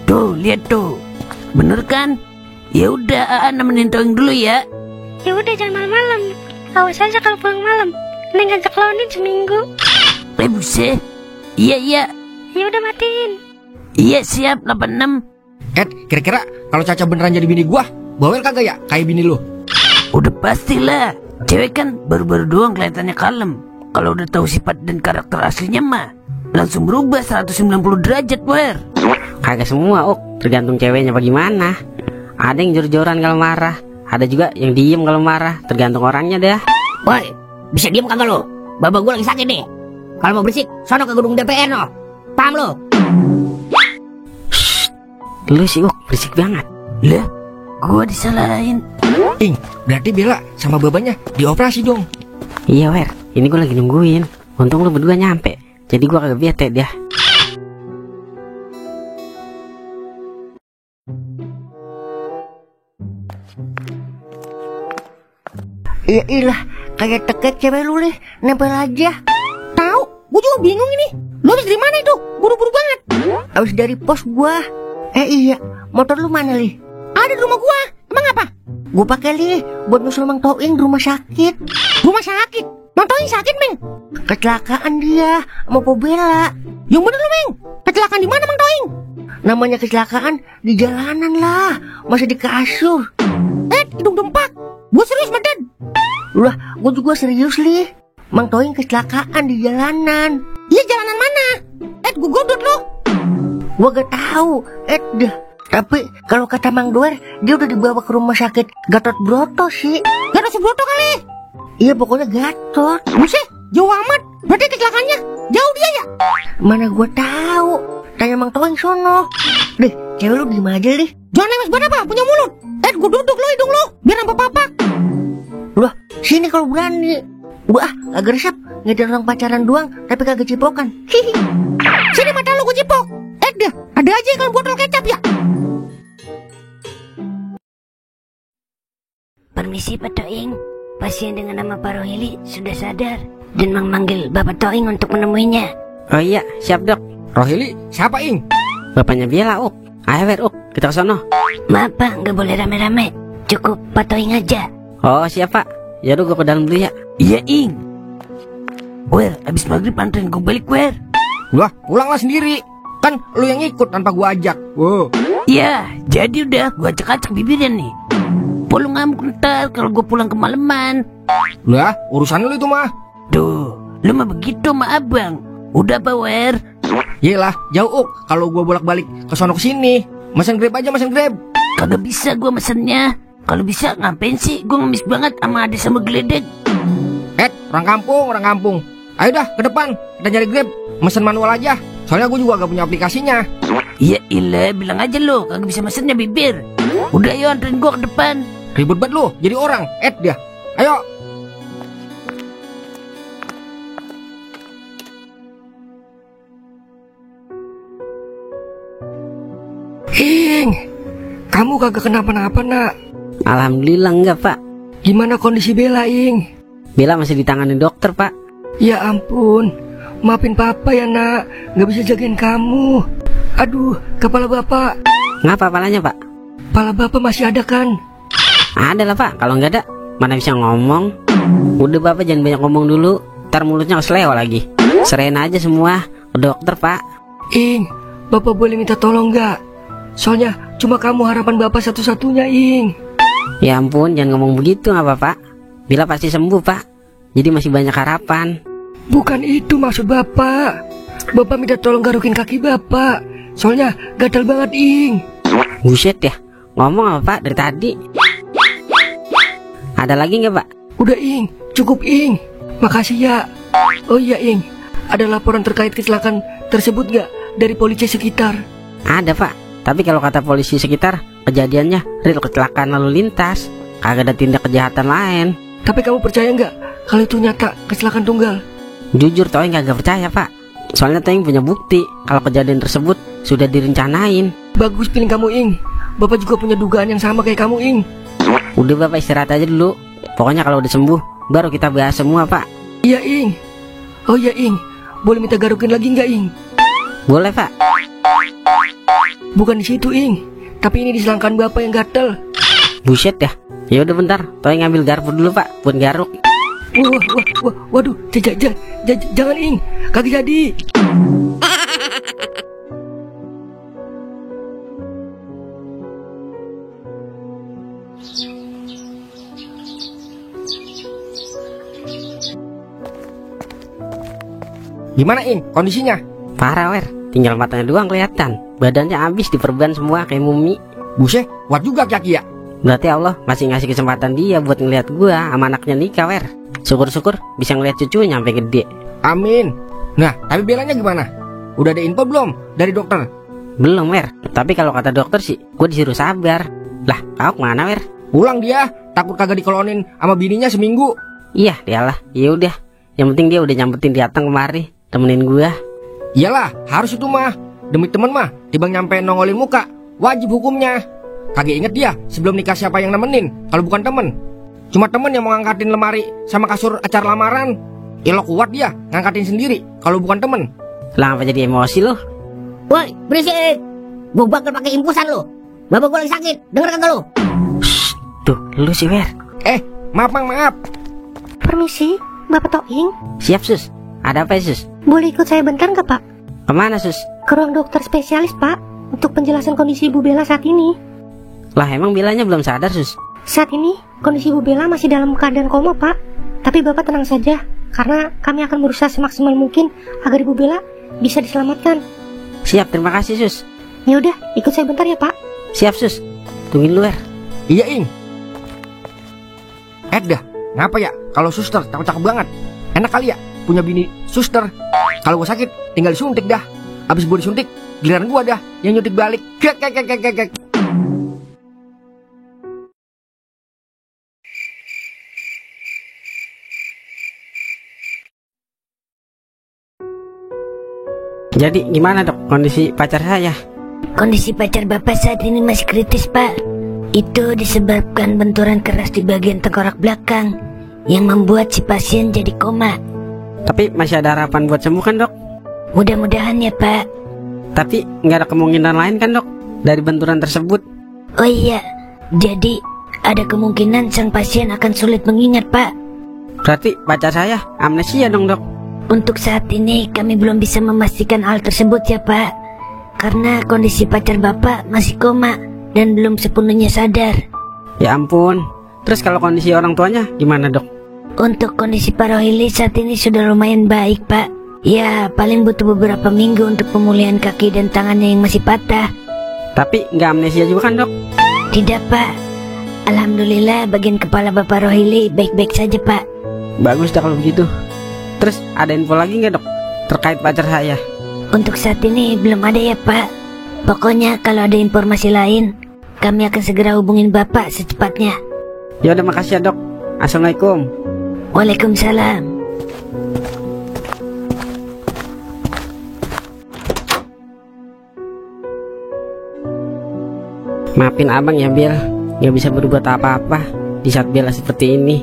Tuh, lihat tuh. Bener kan? Ya udah, nemenin Toing dulu ya. Ya udah, jangan malam-malam. Awas aja kalau pulang malam. Neng ngajak lonin seminggu. Buset. Iya. Ya udah, matiin. Iya, siap 86. Kira-kira kalau Caca beneran jadi bini gua, bawel kagak ya kayak bini lu? Udah pastilah. Cewek kan baru-baru doang kelihatannya kalem. Kalau udah tahu sifat dan karakter aslinya mah langsung berubah 190 derajat, Wer. Kagak semua, tergantung ceweknya bagaimana. Ada yang jor-joran kalau marah, ada juga yang diem kalau marah, tergantung orangnya dah. Woi, bisa diem kagak lo? Babak gue lagi sakit nih. Kalau mau berisik, sono ke gedung DPR no. Paham lo? Lu sih berisik banget. Lah, gua disalahin. Ing, berarti Bella sama babanya dioperasi dong. Iya Wer, ini gue lagi nungguin. Untung lu berdua nyampe, jadi gue kagak bete dah. Iya ilah, kayak teket cewek lu deh, nempel aja. Tahu, gue juga bingung ini. Lu habis dari mana itu? Buru-buru banget. Habis dari pos gua. Iya, motor lu mana li? Ada di rumah gua. Emang apa? Gua pakai li buat nyusul Mang Toing di rumah sakit. Rumah sakit? Mang Toing sakit, Meng? Kecelakaan dia sama Po Bella. Yang bener lu, Meng? Kecelakaan di mana, Mang Toing? Namanya kecelakaan di jalanan lah, masih di kasur. Hidung dempak. Gua serius, Madan. Lah, gua juga serius li. Mang Toing kecelakaan di jalanan. Iya, jalanan mana? Gua godot lo. Gua gak tahu. Dah. Tapi kalau kata Mang Doer, dia udah dibawa ke rumah sakit Gatot Broto sih. Gatot Broto kali? Iya, pokoknya Gatot. Buset, jauh amat. Berarti kecelakaannya jauh dia ya? Mana gua tahu. Tanya Mang Toing sono. Deh, cewek lu gimana aja deh. Jangan nangis banget apa, punya mulut. Gua duduk lo hidung lo, biar nampak papak. Lah, sini kalau berani. Gua agak resep, ngedar orang pacaran doang, tapi kagak cipokan. Hihi. Sini mata lu gua cipok. Dah, ada aja kalau botol kecap ya. Permisi Pak Toing, pasien dengan nama Pak Rohili sudah sadar dan memanggil Bapak Toing untuk menemuinya. Oh iya, siap dok. Rohili, siapa Ing? Bapaknya Bella, Uk. Ayo Wer, Uk, kita ke sono. Maaf Pak, nggak boleh rame-rame. Cukup Pak Toing aja. Oh siap Pak. Yaudah gue ke dalam dulu ya. Iya, Ing. Wer, abis maghrib anterin gue balik, Wer. Lah, pulanglah sendiri. Kan lu yang ikut tanpa gua ajak. Wow. Ya, jadi udah gue acak-acak bibirnya nih. Lu ngamuk ntar kalau gue pulang kemalaman. Lah, urusan lu itu mah. Tuh, lu mah begitu sama abang. Udah apa, Wer? Yelah, jauh kalau gua bolak-balik ke sono kesini. Mesen Grab aja, mesen Grab. Kagak bisa gue mesennya. Kalau bisa ngapain sih? Gue ngemis banget sama Ade sama Geledek. Orang kampung. Ayo dah ke depan, kita nyari Grab. Mesen manual aja. Soalnya gue juga gak punya aplikasinya. Iya ilah, bilang aja lo kagak bisa mesennya bibir. Udah ayo anterin gue ke depan. Ribet banget lu, jadi orang. Dia. Ayo. Ing, kamu kagak kenapa-napa nak? Alhamdulillah enggak Pak. Gimana kondisi Bella Ing? Bella masih ditangani dokter Pak. Ya ampun, maafin papa ya nak, gak bisa jagain kamu. Aduh, kepala bapak. Ngapa palanya Pak? Kepala bapak masih ada kan? Ada lah Pak, kalau nggak ada mana bisa ngomong. Udah Bapak jangan banyak ngomong dulu, ntar mulutnya keseleo lagi. Serahin aja semua ke dokter Pak. Ing, bapak boleh minta tolong gak? Soalnya cuma kamu harapan bapak satu-satunya Ing. Ya ampun, jangan ngomong begitu nggak apa-apa. Bila pasti sembuh Pak, jadi masih banyak harapan. Bukan itu maksud bapak. Bapak minta tolong garukin kaki bapak, soalnya gatal banget Ing. Buset ya, ngomong apa Pak dari tadi? Ada lagi nggak Pak? Udah Ing, cukup Ing. Makasih ya. Oh iya Ing, ada laporan terkait kecelakaan tersebut gak dari polisi sekitar? Ada Pak, tapi kalau kata polisi sekitar, kejadiannya real kecelakaan lalu lintas. Kagak ada tindak kejahatan lain. Tapi kamu percaya nggak kalau itu nyata kecelakaan tunggal? Jujur Toing kagak percaya Pak. Soalnya Toing punya bukti kalau kejadian tersebut sudah direncanain. Bagus pilih kamu Ing. Bapak juga punya dugaan yang sama kayak kamu Ing. Udah Bapak istirahat aja dulu. Pokoknya kalau udah sembuh baru kita bahas semua Pak. Iya Ing. Oh iya Ing, boleh minta garukin lagi nggak Ing? Boleh Pak. Bukan di situ Ing, tapi ini di selangkangan bapak yang gatel. Buset ya. Ya udah bentar, Toing ngambil garpu dulu Pak buat garuk. Waduh, jangan Ing, kagak jadi. Gimana Ing, kondisinya? Parah Wer, tinggal matanya doang kelihatan. Badannya habis diperban semua kayak mumi. Buset, kuat juga kaki ya. Berarti Allah masih ngasih kesempatan dia buat ngeliat gua sama anaknya nikah Wer. Syukur-syukur bisa ngeliat cucunya sampai gede. Amin. Nah, tapi Bellanya gimana? Udah ada info belum dari dokter? Belum Wer, tapi kalau kata dokter sih gua disuruh sabar. Lah, kau kemana Wer? Pulang dia, takut kagak dikolonin sama bininya seminggu. Iya, dialah. Ya udah. Yang penting dia udah nyampetin datang kemari, temenin gua. Iyalah, harus itu mah. Demi temen mah, timbang nyampe nongolin muka, wajib hukumnya. Kagak inget dia sebelum nikah siapa yang nemenin, kalau bukan temen. Cuma temen yang mau ngangkatin lemari sama kasur acara lamaran. Ya lo kuat dia, ngangkatin sendiri, kalau bukan temen. Lah ngapa jadi emosi lo? Woi, berisik. Gue bakal pakai impusan lo. Bapak gue lagi sakit, denger kagak lo? Tuh, lu sih, Wer. Maaf Mang, maaf. Permisi, Bapak Toing. Siap, Sus. Ada apa ya, Sus? Boleh ikut saya bentar nggak, Pak? Kemana, Sus? Ke ruang dokter spesialis, Pak, untuk penjelasan kondisi Ibu Bella saat ini. Lah emang Belanya belum sadar, Sus? Saat ini, kondisi Ibu Bella masih dalam keadaan koma, Pak. Tapi Bapak tenang saja, karena kami akan berusaha semaksimal mungkin agar Ibu Bella bisa diselamatkan. Siap, terima kasih, Sus. Ya udah, ikut saya bentar ya, Pak. Siap, Sus. Tungguin lu, Wer. Iya, Ing. Dah, ngapa ya kalau suster cakep-cakep banget? Enak kali ya punya bini suster. Kalau gue sakit tinggal disuntik dah. Abis gue disuntik, giliran gue dah yang nyuntik balik. Kek. Jadi gimana, Dok, kondisi pacar saya? Kondisi pacar Bapak saat ini masih kritis, Pak. Itu disebabkan benturan keras di bagian tengkorak belakang yang membuat si pasien jadi koma. Tapi masih ada harapan buat sembuh kan, Dok? Mudah-mudahan ya, Pak. Tapi nggak ada kemungkinan lain kan, Dok, dari benturan tersebut? Oh iya, jadi ada kemungkinan sang pasien akan sulit mengingat, Pak. Berarti pacar saya amnesia dong, Dok? Untuk saat ini kami belum bisa memastikan hal tersebut ya, Pak. Karena kondisi pacar Bapak masih koma dan belum sepenuhnya sadar. Ya ampun. Terus kalau kondisi orang tuanya gimana, Dok? Untuk kondisi Pak Rohili saat ini sudah lumayan baik, Pak. Ya, paling butuh beberapa minggu untuk pemulihan kaki dan tangannya yang masih patah. Tapi nggak amnesia juga kan, Dok? Tidak, Pak. Alhamdulillah bagian kepala Bapak Rohili baik-baik saja, Pak. Bagus dah kalau begitu. Terus ada info lagi nggak, Dok, terkait pacar saya? Untuk saat ini belum ada ya, Pak. Pokoknya kalau ada informasi lain, kami akan segera hubungin Bapak secepatnya. Ya udah, makasih ya, Dok. Assalamualaikum. Waalaikumsalam. Maafin abang ya, Bel. Nggak bisa berbuat apa-apa di saat Bella seperti ini.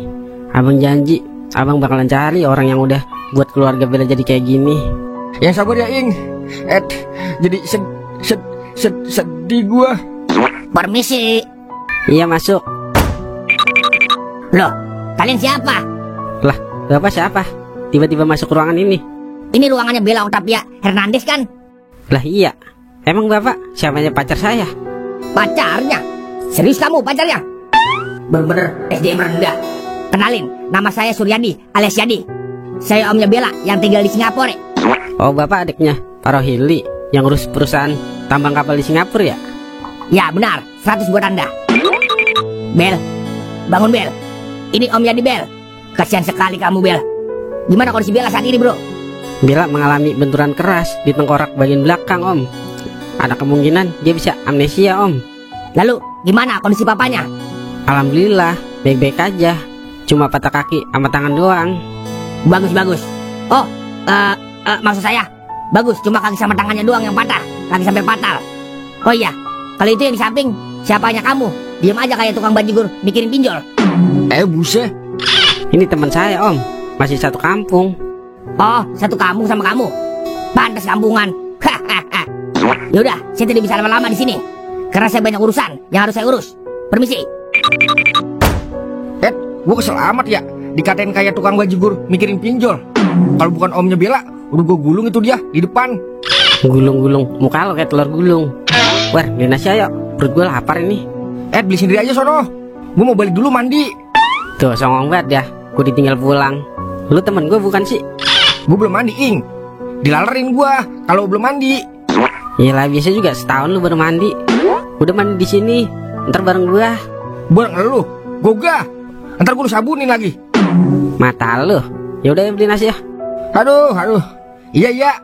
Abang janji, abang bakalan cari orang yang udah buat keluarga Bella jadi kayak gini. Yang sabar ya, Ing. Jadi sedih gua. Permisi. Iya, masuk. Loh, kalian siapa? Lah, Bapak siapa? Tiba-tiba masuk ruangan ini. Ini ruangannya Bella Octavia Hernandez kan? Lah iya. Emang Bapak siapanya pacar saya? Pacarnya? Serius kamu pacarnya? Bener-bener SDM rendah. Kenalin, nama saya Suryadi alias Yadi. Saya omnya Bella yang tinggal di Singapura. Oh, Bapak adiknya Pak Rohili yang urus perusahaan tambang kapal di Singapura ya? Ya benar, 100 buat Anda. Bel, bangun Bel. Ini Om Yadi Bel. Kasihan sekali kamu Bel. Gimana kondisi Bella saat ini, bro? Bella mengalami benturan keras di tengkorak bagian belakang, Om. Ada kemungkinan dia bisa amnesia, Om. Lalu gimana kondisi papanya? Alhamdulillah baik-baik aja. Cuma patah kaki sama tangan doang. Bagus. Oh, maksud saya bagus, cuma kaki sama tangannya doang yang patah. Kaki sampai patah. Oh iya, kalau itu yang di samping siapanya kamu? Diam aja kayak tukang bajigur mikirin pinjol. Buset. Ini teman saya, Om. Masih satu kampung. Oh, satu kampung sama kamu. Pantas kampungan. Yaudah, saya tidak bisa lama-lama di sini karena saya banyak urusan yang harus saya urus. Permisi. Gue kesel amat ya dikatain kayak tukang bajigur mikirin pinjol. Kalau bukan omnya Bella, udah gue gulung itu dia di depan. Gulung-gulung, muka lo kayak telur gulung. Wah, beli nasi ayo, perut gue lapar ini. Beli sendiri aja sono. Gue mau balik dulu mandi. Tuh, songong banget ya, gue ditinggal pulang. Lu temen gue bukan sih? Gue belum mandi, Ing. Dilalerin gue kalau belum mandi. Iyalah, biasa juga setahun lu baru mandi. Udah mandi di sini, ntar bareng gue. Bareng lu, goga. Ntar gue sabunin lagi. Mata lu. Ya udah, beli nasi ya. Aduh. Iya.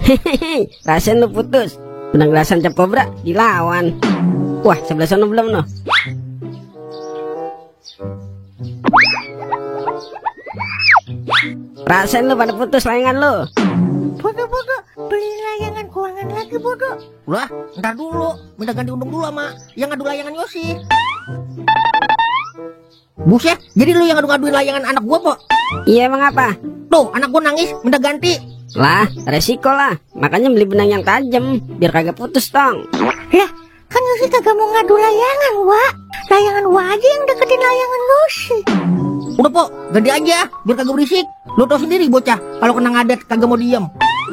Hehehe, rasain lu putus. Benang gelasan cap kobra dilawan. Wah, sebelah sana belum noh. Rasain lu pada putus layangan lu. Bodoh, beli layangan keuangan lagi, bodoh. Lah, ntar dulu, minta ganti untung dulu sama yang ngadu layangan Yosi. Buset, jadi lu yang ngadu-ngaduin layangan anak gua, Po? Iya, emang apa? Tuh, anak gua nangis, minta ganti. Lah, resiko lah. Makanya beli benang yang tajam biar kagak putus, tong. Lah, kan Yosi kagak mau ngadu layangan, Wak. Layangan Wak aja yang deketin layangan Yosi. Udah, Po, ganti aja, biar kagak berisik. Lu tau sendiri bocah, kalau kena ngadet kagak mau diem.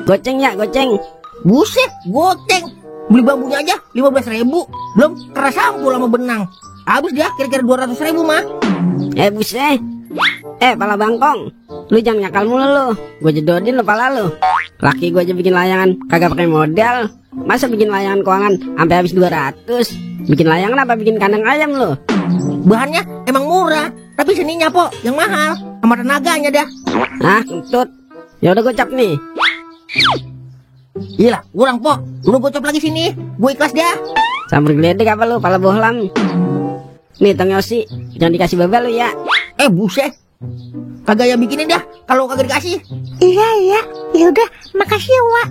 Goceng ya, goceng. Buset, goceng. Beli bambunya aja 15.000. Belum keras sampul sama benang. Habis dia kira-kira 200.000 mah. Buset. Pala bangkong. Lu jangan nyakal mulu lu. Gue jedodin lu pala lu. Laki gue aja bikin layangan kagak pakai modal. Masa bikin layangan keuangan sampai habis 200. Bikin layangan apa bikin kandang ayam lu? Bahannya emang murah, tapi seninya, Po, yang mahal. Sama tenaganya dah. Kentut. Ya udah gocap nih. Gila, kurang, Po. Lu gocap lagi sini. Gue ikhlas dah. Sambil geledek apa lu pala bohlam. Nih Tong Yosi, jangan dikasih babel lu ya. Buset. Kagak yang bikinin dah kalau kagak dikasih. Iya. Ya udah, makasih ya, Wak.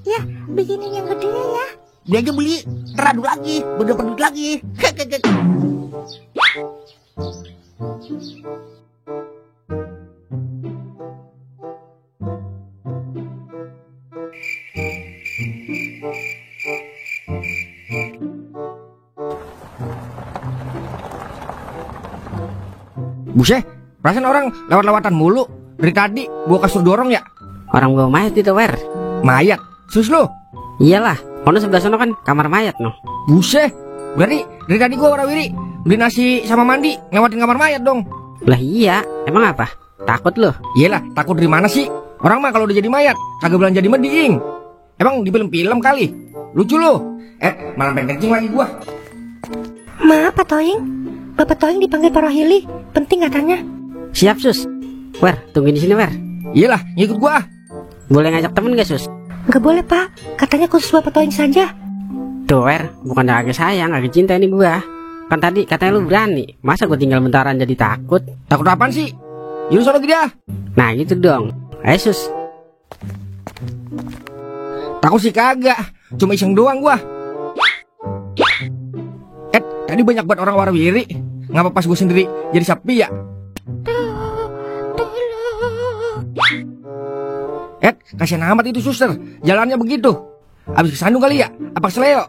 Ya, bikinin yang gede ya. Dia aja beli, teradu lagi, berdapat duit lagi. Buset, perasaan orang lewat-lewatan mulu. Dari tadi gua kasur dorong ya. Orang bawa mayat itu, Wer. Mayat, sus lu. Iyalah, ono sebelah sana kan kamar mayat noh. Buset, berarti dari tadi gua warawiri beli nasi sama mandi ngelewatin kamar mayat dong. Lah iya, emang apa? Takut lu? Iyalah, takut dari mana sih? Orang mah kalau udah jadi mayat kagak belanja di mending. Emang di film-film kali. Lucu lu. Malah pengen kencing lagi gua. Maaf, Pak Toing. Bapak Toing dipanggil Pak Rohili. Penting katanya. Siap, Sus. Wer, tungguin di sini, Wer. Iyalah, ngikut gua. Boleh ngajak temen gak, Sus? Nggak boleh, Pak. Katanya khusus Bapak Toing saja. Tuh, Wer, bukan agak sayang, agak cinta ini gua. Kan tadi katanya lu berani. Masa gua tinggal bentaran jadi takut? Takut apaan sih? Yuk sono dia. Nah gitu dong. Ayo, Sus. Takut sih kagak. Cuma iseng doang gua. Tadi banyak banget orang warawiri. Ngapa pas gue sendiri jadi sepi ya? Kasihan amat itu suster. Jalannya begitu. Abis kesandung kali ya? Apa keseleo?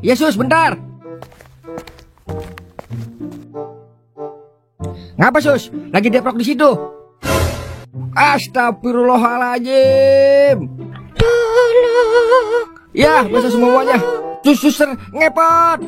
Yesus bentar. Ngapa sus? Lagi deprok di situ. Astagfirullahaladzim. Ya, biasa semuanya. Suster ngepot.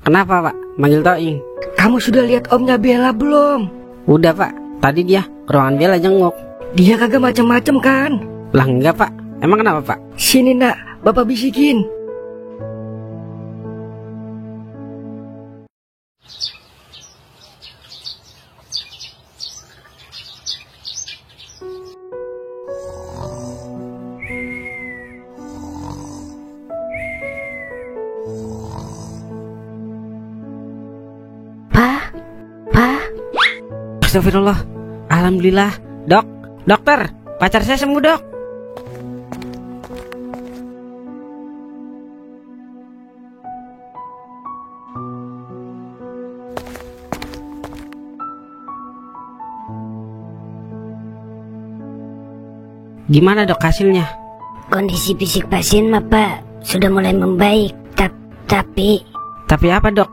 Kenapa, Pak? Manggil Toing. Kamu sudah lihat omnya Bella belum? Udah, Pak. Tadi dia ke ruangan Bella jenguk. Dia kagak macem-macem kan? Lah enggak, Pak. Emang kenapa, Pak? Sini nak, Bapak bisikin. Astagfirullah. Alhamdulillah. Dokter, pacar saya sembuh, Dok. Gimana, Dok, hasilnya? Kondisi fisik pasien mah, Pak, sudah mulai membaik. Tapi apa, Dok?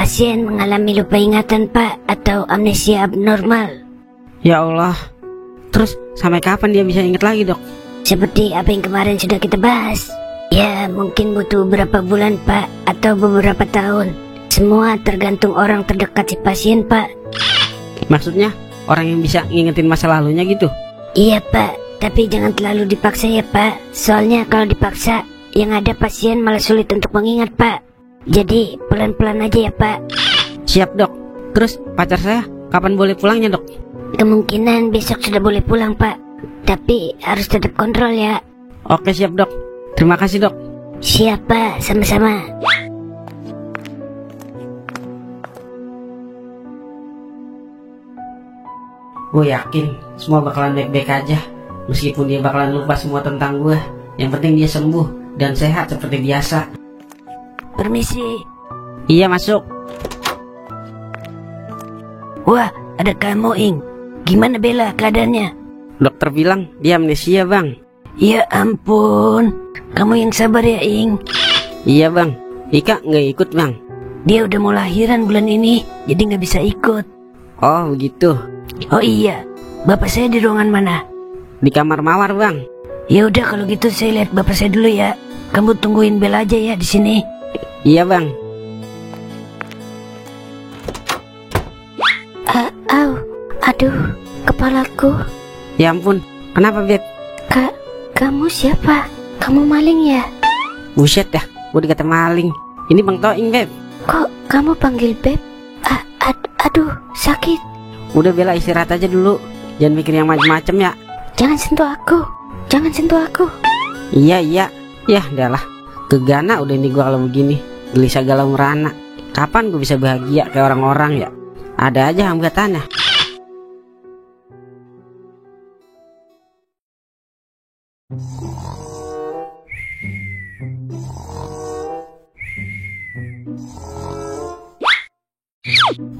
pasien mengalami lupa ingatan, Pak, atau amnesia abnormal. Ya Allah. Terus sampai kapan dia bisa ingat lagi, Dok? Seperti apa yang kemarin sudah kita bahas. Ya, mungkin butuh beberapa bulan, Pak, atau beberapa tahun. Semua tergantung orang terdekat si pasien, Pak. Maksudnya orang yang bisa ngingetin masa lalunya gitu? Iya, Pak. Tapi jangan terlalu dipaksa ya Pak. Soalnya kalau dipaksa, yang ada pasien malah sulit untuk mengingat Pak. Jadi pelan-pelan aja ya Pak. Siap dok. Terus pacar saya kapan boleh pulangnya dok? Kemungkinan besok sudah boleh pulang Pak. Tapi harus tetap kontrol ya. Oke siap dok. Terima kasih dok. Siap Pak, sama-sama. Gue yakin semua bakalan baik-baik aja. Meskipun dia bakalan lupa semua tentang gue. Yang penting dia sembuh dan sehat seperti biasa. Permisi. Iya masuk. Wah, ada kamu, Ing. Gimana Bella keadaannya? Dokter bilang dia amnesia bang. Ya ampun, kamu yang sabar ya, Ing. Iya bang, Ika nggak ikut bang. Dia udah mau lahiran bulan ini, jadi nggak bisa ikut. Oh begitu. Oh iya, bapak saya di ruangan mana? Di kamar mawar bang. Ya udah kalau gitu saya lihat bapak saya dulu ya. Kamu tungguin Bella aja ya di sini. Iya bang. Au, aduh, kepalaku. Ya ampun, kenapa Beb? Kamu siapa? Kamu maling ya? Buset dah, gue dikata maling. Ini Bang Toing Beb. Kok kamu panggil Beb? Aduh, sakit. Udah Bella istirahat aja dulu. Jangan mikir yang macem-macem ya. Jangan sentuh aku. Jangan sentuh aku. Iya. Yah udahlah. Kegana udah ini gue kalau begini. Gelisah galau merana. Kapan gue bisa bahagia kayak orang-orang ya? Ada aja hambatannya.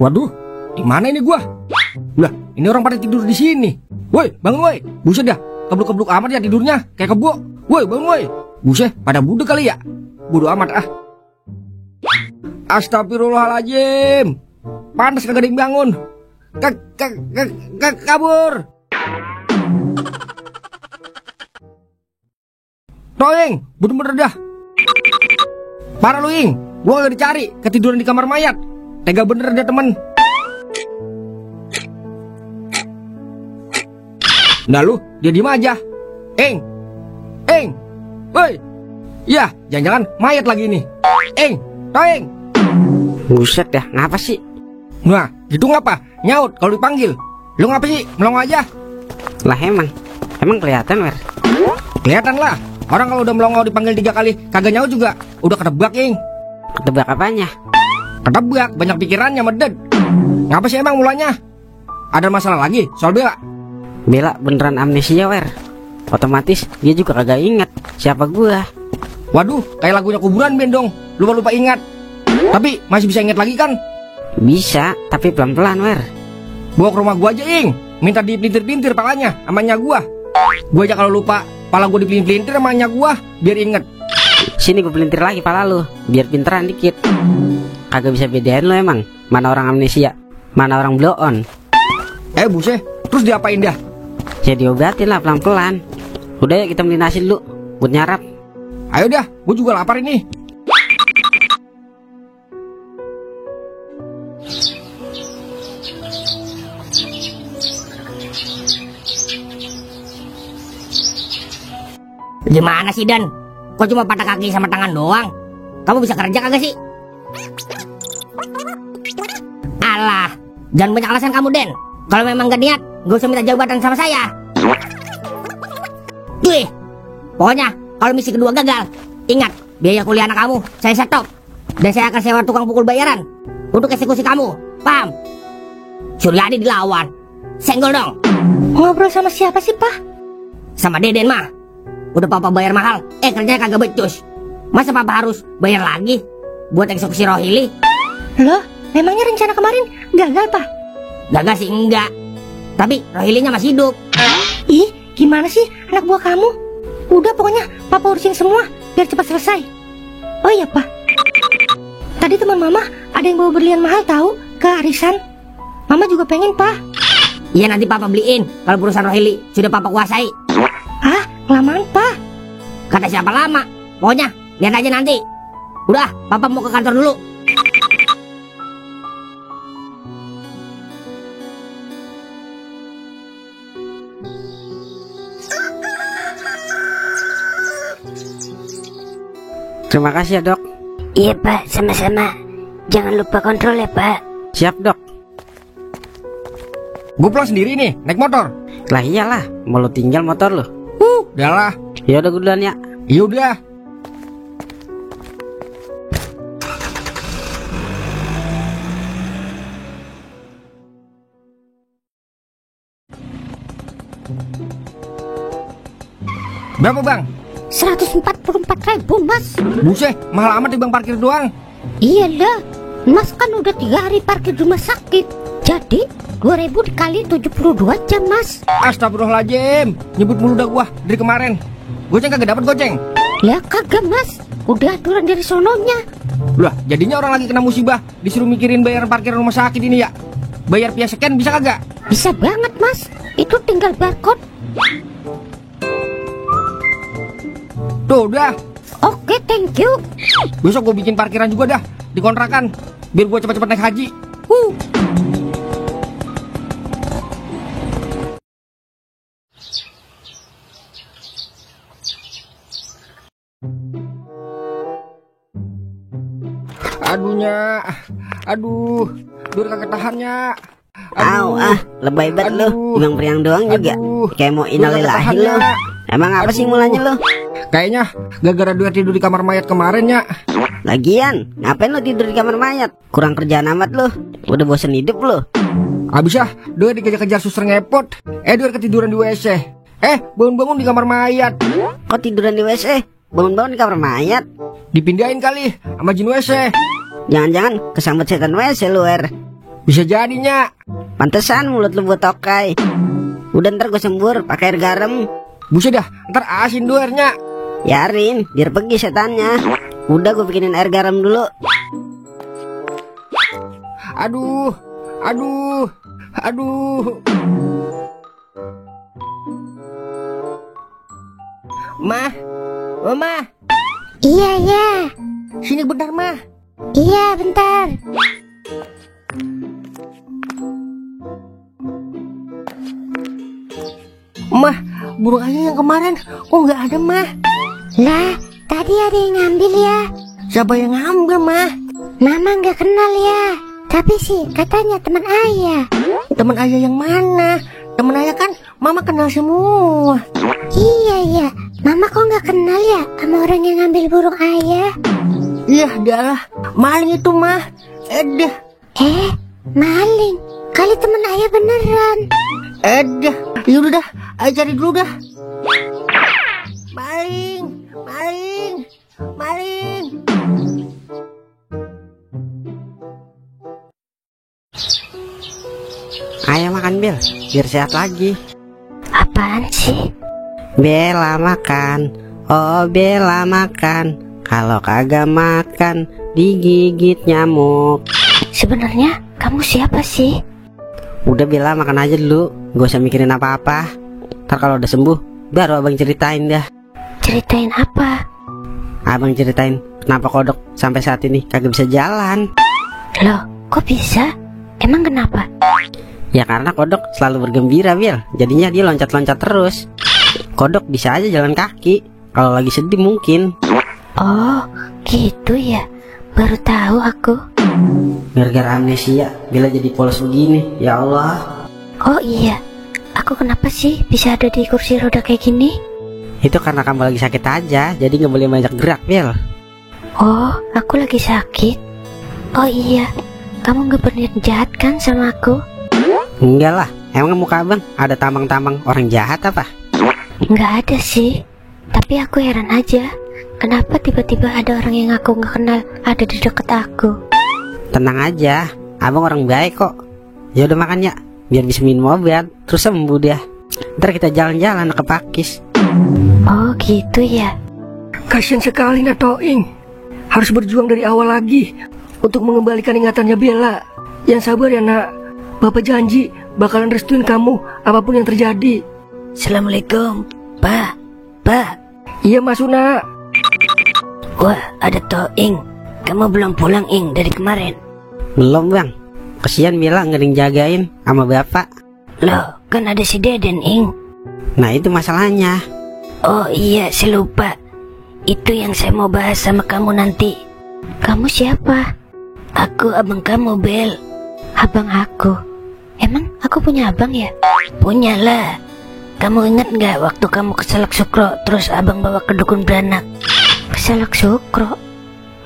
Waduh, di mana ini gua? Lah, ini orang pada tidur di sini. Woi, bangun woi. Buset dah, kebluk-kebluk amat ya tidurnya, kayak kebo. Woi, bangun woi. Buset, pada budek kali ya? Bodo amat ah. Astagfirullahaladzim. Pantas kagak ada yang bangun. Kabur. Toing, bener-bener dah. Parah lu Ing, gua gak dicari, ketiduran di kamar mayat. Tega bener dia temen. Nah lu, dia diem aja. Ing, woi. Ya, jangan-jangan mayat lagi nih. Ing, Toing. Buset dah, ngapa sih? Nah, gitu ngapa? Nyaut kalau dipanggil. Lu ngapa sih? Melongo aja. Lah emang kelihatan Wer. Kelihatan lah. Orang kalau udah melongo dipanggil 3 kali kagak nyaut juga udah ketebak Ing. Ketebak apanya? Ketebak, banyak pikirannya meded. Ngapa sih emang mulanya? Ada masalah lagi soal Bella? Bella beneran amnesia Wer. Otomatis dia juga kagak ingat siapa gua. Waduh, kayak lagunya kuburan band dong. Lupa-lupa ingat. Tapi masih bisa ingat lagi kan? Bisa, tapi pelan-pelan Wer. Bawa ke rumah gua aja Ing. Minta dipelintir-pelintir palanya sama nyak gua. Gua aja kalau lupa, pala gua dipelintir sama nyak gua biar inget. Sini gue pelintir lagi pala lu, biar pinteran dikit. Kagak bisa bedain lu emang mana orang amnesia, mana orang blow on. Buset, terus diapain dah? Ya diobatin lah pelan-pelan. Udah ya kita beli nasi dulu buat nyarap. Ayo dah, gua juga lapar ini. Gimana sih Dan? Kok cuma patah kaki sama tangan doang? Kamu bisa kerja kagak sih? Alah, jangan banyak alasan kamu Den. Kalau memang gak niat, gak usah minta jabatan sama saya. Wih, pokoknya kalau misi kedua gagal, ingat biaya kuliah anak kamu saya stop. Dan saya akan sewa tukang pukul bayaran untuk eksekusi kamu, paham? Suryadi dilawan, senggol dong. Ngobrol sama siapa sih, Pak? Sama Deden mah. Udah papa bayar mahal, kerjanya kagak becus. Masa papa harus bayar lagi buat eksekusi Rohili? Loh, memangnya rencana kemarin gagal, Pak? Gagal sih enggak, tapi Rohilinya masih hidup. Ih, gimana sih anak buah kamu? Udah pokoknya papa urusin semua biar cepat selesai. Oh iya, Pak. Tadi teman mama ada yang bawa berlian mahal tahu ke arisan. Mama juga pengen, Pak. Iya nanti papa beliin kalau perusahaan Rohili sudah papa kuasai. Ah, kelamaan, Pak. Kata siapa lama? Pokoknya lihat aja nanti. Udah, papa mau ke kantor dulu. Terima kasih ya, Dok. Iya Pak, sama-sama. Jangan lupa kontrol ya Pak. Siap, Dok. Gue pulang sendiri nih, naik motor. Lah iyalah, mau lu tinggal motor lu. Udahlah. Ya udah gue duluan ya. Ya udah. Berapa bang? 144.000 Mas. Buset, mahal amat di bang parkir doang. Iya dah, Mas kan udah 3 hari parkir di rumah sakit. Jadi 2.000 dikali 72 jam Mas. Astagfirullahaladzim, nyebut mulu dah gua dari kemarin. Goceng kagak dapat goceng. Lah kagak Mas, udah aturan dari sononya. Lah, jadinya orang lagi kena musibah disuruh mikirin bayaran parkir rumah sakit ini ya. Bayar via scan bisa kagak? Bisa banget Mas, itu tinggal barcode. Tuh udah. Oke, thank you. Besok gue bikin parkiran juga dah di kontrakan, biar gue cepet-cepet naik haji. Aduhnya, aduh, dur kagak tahannya. Au, lebay banget lu. Bang Priang doang juga. Kayak mau innalillahi lu. Emang apa sih mulanya lu? Kayaknya gara-gara dia tidur di kamar mayat kemarin ya. Lagian, ngapain lu tidur di kamar mayat? Kurang kerjaan amat lu. Udah bosen hidup lu. Abis ya, dia dikejar-kejar suster ngepot. Dia ketiduran di WC. Bangun-bangun di kamar mayat. Kok tiduran di WC? Bangun-bangun di kamar mayat? Dipindahin kali sama jin WC. Jangan-jangan kesambet setan WC lu, Bisa jadinya. Pantesan mulut lu buat tokai. Udah ntar gue sembur pakai air garam. Buset dah, ntar asin duernya. Yarin, biar pergi setannya. Udah gue bikinin air garam dulu. Aduh. Mah, Mah, Iya ya. sini bentar mah. Iya bentar. Mah, burung ayah yang kemarin kok nggak ada mah? Lah, tadi ada yang ngambil ya. Siapa yang ngambil mah? Mama nggak kenal ya. Tapi sih katanya teman ayah. Teman ayah yang mana? Teman ayah kan mama kenal semua. Iya ya. Mama kok nggak kenal ya sama orang yang ngambil burung ayah? Iya, dah maling itu mah. Dah. Maling. Kali teman ayah beneran. Dah. Yaudah dah, ayo cari dulu dah. Maling. Ayo makan Bel, biar sehat lagi. Apaan sih? Bella makan, oh Bella makan. Kalau kagak makan, digigit nyamuk. Sebenarnya kamu siapa sih? Udah Bella makan aja dulu, gak usah mikirin apa-apa. Ntar kalau udah sembuh, baru abang ceritain dah. Ceritain apa? Abang ceritain kenapa kodok sampai saat ini kagak bisa jalan. Loh, kok bisa? Emang kenapa? Ya karena kodok selalu bergembira Bel, jadinya dia loncat-loncat terus. Kodok bisa aja jalan kaki, kalau lagi sedih mungkin. Oh, gitu ya. Baru tahu aku. Gara-gara amnesia, Bella jadi polos begini, ya Allah. Oh iya, aku kenapa sih bisa ada di kursi roda kayak gini? Itu karena kamu lagi sakit aja, jadi gak boleh banyak gerak Bel. Oh, aku lagi sakit. Oh iya, kamu gak berniat jahat kan sama aku? Enggak lah, emang muka abang ada tambang-tambang orang jahat apa? Nggak ada sih, tapi aku heran aja. Kenapa tiba-tiba ada orang yang aku nggak kenal ada di deket aku? Tenang aja, abang orang baik kok. Ya udah makan ya, biar bisa minum obat, terus sembuh dia. Ntar kita jalan-jalan ke Pakis. Oh gitu ya. Kasian sekali Natoing. Harus berjuang dari awal lagi untuk mengembalikan ingatannya Bella. Yang sabar ya nak. Bapak janji bakalan restuin kamu apapun yang terjadi. Assalamualaikum, Pak. Iya Mas Una. Wah, ada Toing. Kamu belum pulang, Ing, dari kemarin? Belum bang, kesian Bella nggak ada yang jagain sama bapak. Loh, kan ada si Deden, Ing. Nah itu masalahnya. Oh iya, saya lupa. Itu yang saya mau bahas sama kamu nanti. Kamu siapa? Aku abang kamu, Bel. Abang aku? Emang aku punya abang ya? Punyalah. Kamu ingat nggak waktu kamu ke Salak Sukro, terus abang bawa ke dukun beranak? Ke Salak Sukro?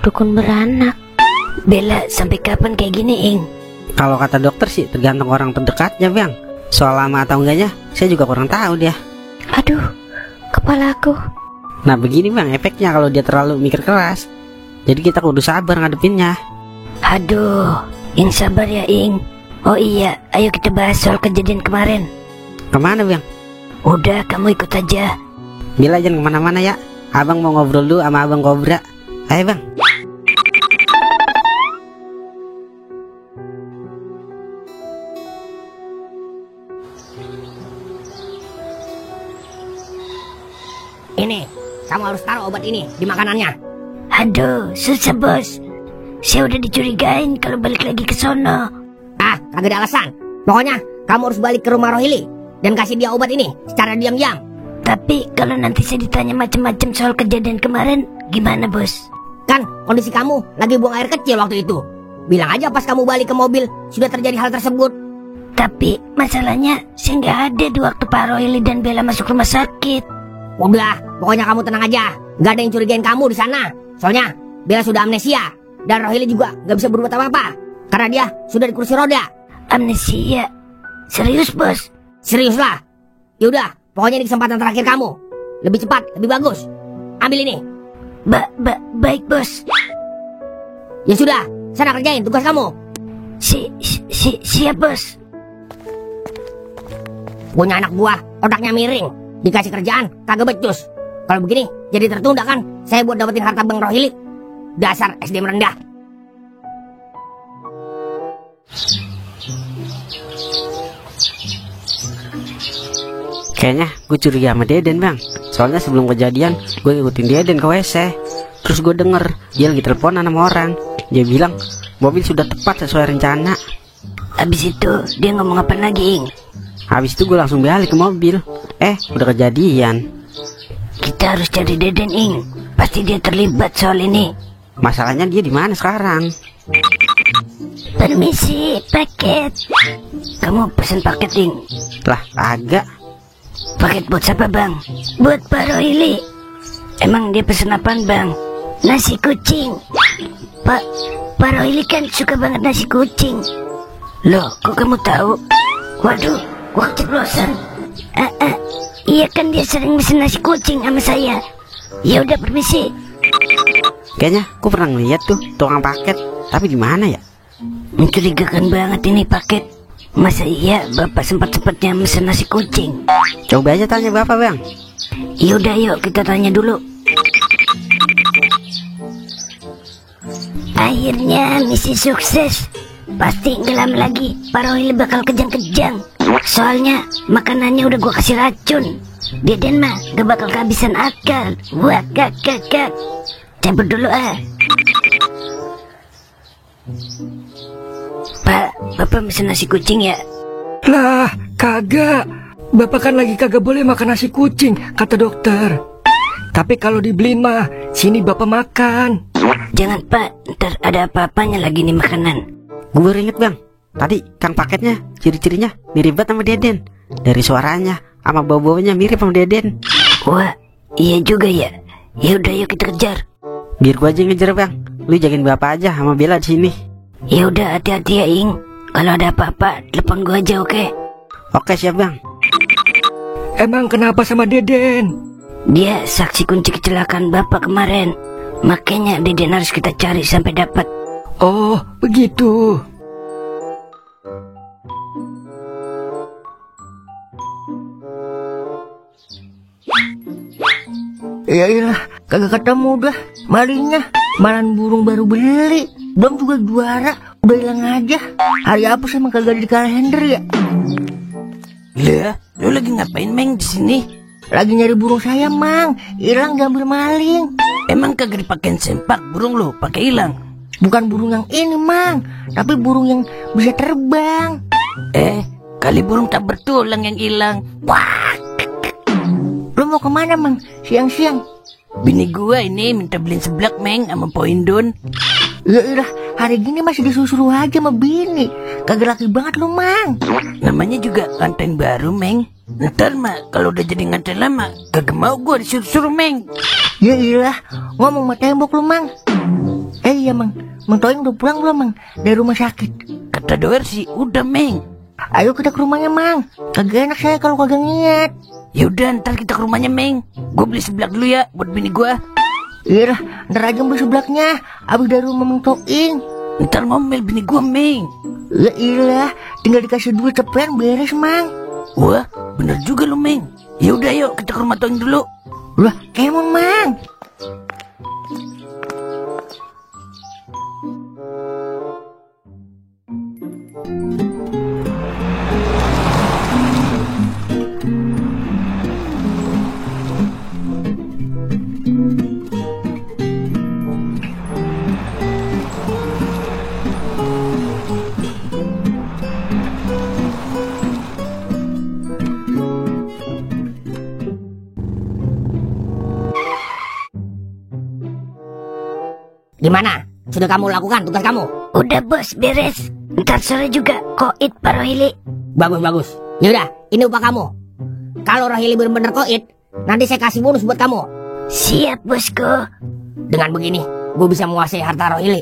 Dukun beranak? Bella, sampai kapan kayak gini, Ing? Kalau kata dokter sih tergantung orang terdekatnya, Bang. Soal lama atau enggaknya, saya juga kurang tahu dia. Aduh, kepala aku. Nah begini Bang, efeknya kalau dia terlalu mikir keras. Jadi kita kudu sabar ngadepinnya. Aduh, Ing sabar ya, Ing. Oh iya, ayo kita bahas soal kejadian kemarin. Kemana Bang? Udah, kamu ikut aja. Bila jangan kemana-mana ya. Abang mau ngobrol dulu sama Abang Kobra. Ayo Bang. Ini, kamu harus taruh obat ini di makanannya. Aduh, susah bos. Saya udah dicurigain kalau balik lagi ke sono. Ah, kagak ada alasan. Pokoknya kamu harus balik ke rumah Rohili dan kasih dia obat ini secara diam-diam. Tapi kalau nanti saya ditanya macam-macam soal kejadian kemarin, gimana bos? Kan kondisi kamu lagi buang air kecil waktu itu. Bilang aja pas kamu balik ke mobil sudah terjadi hal tersebut. Tapi masalahnya saya nggak ada di waktu Pak Rohili dan Bella masuk rumah sakit. Udah, pokoknya kamu tenang aja. Gak ada yang curigain kamu di sana. Soalnya Bella sudah amnesia dan Rohili juga gak bisa berbuat apa-apa karena dia sudah di kursi roda. Amnesia? Serius bos? Serius lah. Yaudah, pokoknya ini kesempatan terakhir kamu. Lebih cepat, lebih bagus. Ambil ini. Baik bos. Ya sudah, sana kerjain tugas kamu. Siap bos. Punya anak buah, otaknya miring. Dikasih kerjaan, kagak becus. Kalau begini, jadi tertunda kan. Saya buat dapetin harta Bang Rohili. Dasar SDM rendah. Kayaknya gue curiga sama Deden Bang. Soalnya sebelum kejadian gue ngikutin Deden ke WC. Terus gue denger dia lagi teleponan sama orang. Dia bilang mobil sudah tepat sesuai rencana. Habis itu dia ngomong apa lagi, Ing? Habis itu gue langsung balik ke mobil. Udah kejadian. Kita harus cari Deden, Ing. Pasti dia terlibat soal ini. Masalahnya dia di mana sekarang? Permisi, paket. Kamu pesen paket, Ing? Lah, agak. Paket buat siapa, Bang? Buat Pak Rohili. Emang dia pesen apaan, Bang? Nasi kucing. Pak Rohili kan suka banget nasi kucing. Loh, kok kamu tahu? Waduh, gua keceplosan. Iya kan dia sering pesen nasi kucing sama saya. Ya udah, permisi. Kayaknya aku pernah ngeliat tuh tukang paket. Tapi di mana ya? Mencurigakan banget ini paket. Masa iya bapak sempat-sempatnya mesen nasi kucing? Coba aja tanya bapak Bang. Yaudah yuk kita tanya dulu. Akhirnya misi sukses. Pasti gak lama lagi Pak Rohili bakal kejang-kejang. Soalnya makanannya udah gua kasih racun. Deden mah gak bakal kehabisan akal. Wah kak. Cabut dulu ah. Pak, bapak mesen nasi kucing ya? Lah, kagak. Bapak kan lagi kagak boleh makan nasi kucing, kata dokter. Tapi kalau dibeliin mah, sini bapak makan. Jangan Pak, ntar ada apa-apanya lagi nih makanan. Gue baru inget Bang. Tadi kang paketnya, ciri-cirinya mirip banget sama Deden. Dari suaranya, sama bau-baunya mirip sama Deden. Wah, iya juga ya. Ya udah yuk kita kejar. Biar gua aja yang ngejar Bang. Lu jagain bapak aja sama Bella di sini. Ya udah hati-hati ya Ing. Kalau ada apa-apa telepon gua aja, oke? Oke siap Bang. Emang kenapa sama Deden? Dia saksi kunci kecelakaan bapak kemarin. Makanya Deden harus kita cari sampai dapat. Oh, begitu. Ya iyalah, kagak ketemu dah malingnya. Malan burung baru beli, belum juga juara, udah hilang aja. Hari apa sih emang kagak ada di kalender ya? Lah, lu lagi ngapain Meng di sini? Lagi nyari burung saya Mang, hilang diambil maling. Emang kagak dipakein sempak burung lu, pakai hilang? Bukan burung yang ini Mang, tapi burung yang bisa terbang. Kali burung tak bertulang yang hilang. Wah, Lu mau kemana Mang? Siang-siang? Bini gua ini minta beliin seblak, Meng, sama Poindun. Ya ilah, hari gini masih disuruh aja sama bini. Kagak laki banget lu, Mang. Namanya juga kanten baru, Meng. Ntar mah kalau udah jadi nganten lama, kagak mau gua disuruh-suruh, Meng. Ya ilah, ngomong sama tembok lu, Mang. Iya, Mang. Mang Toing udah pulang belum, Mang? Dari rumah sakit. Kata Doer sih udah, Meng. Ayo kita ke rumahnya, Mang. Kagak enak saya kalau kagak niat. Yaudah, ntar kita ke rumahnya, Meng. Gua beli seblak dulu ya buat bini gua. Iya, ntar aja beli seblaknya. Abis dari rumah Mang Toing. Ntar ngomel bini gua, Meng. Ya ilah, tinggal dikasih duit cepetan beres, Mang. Wah, bener juga lu, Meng. Yaudah, yuk kita ke rumah Toing dulu. Lah, kemon, Mang. Gimana? Sudah kamu lakukan tugas kamu? Udah bos, beres. Ntar sore juga koit Pak Rohili. Bagus. Yaudah, ini upah kamu. Kalau Rohili benar-benar koit, nanti saya kasih bonus buat kamu. Siap bosku. Dengan begini, gue bisa menguasai harta Rohili.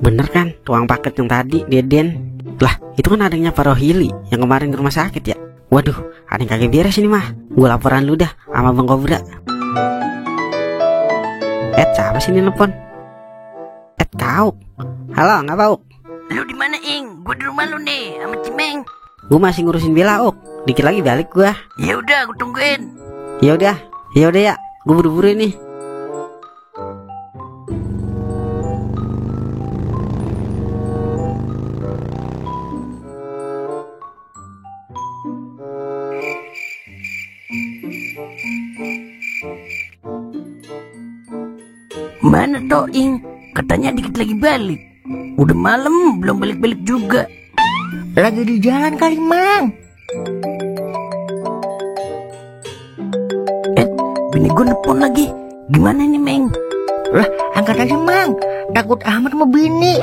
Bener kan, tuang paket yang tadi, Deden? Lah, itu kan adanya Pak Rohili yang kemarin ke rumah sakit ya. Waduh, ada yang kagak beres ini mah. Gue laporan lu dah sama Bang Kobra. Siapa sih ini nelfon? Kau. Halo, nggak Pauk? Lu di mana, Ing? Gua di rumah lu nih sama Cimeng. Gue masih ngurusin Bella, Ok. Dikit lagi balik gua. Ya udah, gua tungguin. Ya udah ya. Gue buru-buru ini. Mana Toing? Katanya dikit lagi balik. Udah malam belum balik-balik juga. Lagi di jalan kali, Mang. Bini gue nelfon lagi. Gimana nih, Meng? Lah, angkat aja, Mang. Takut amat sama bini.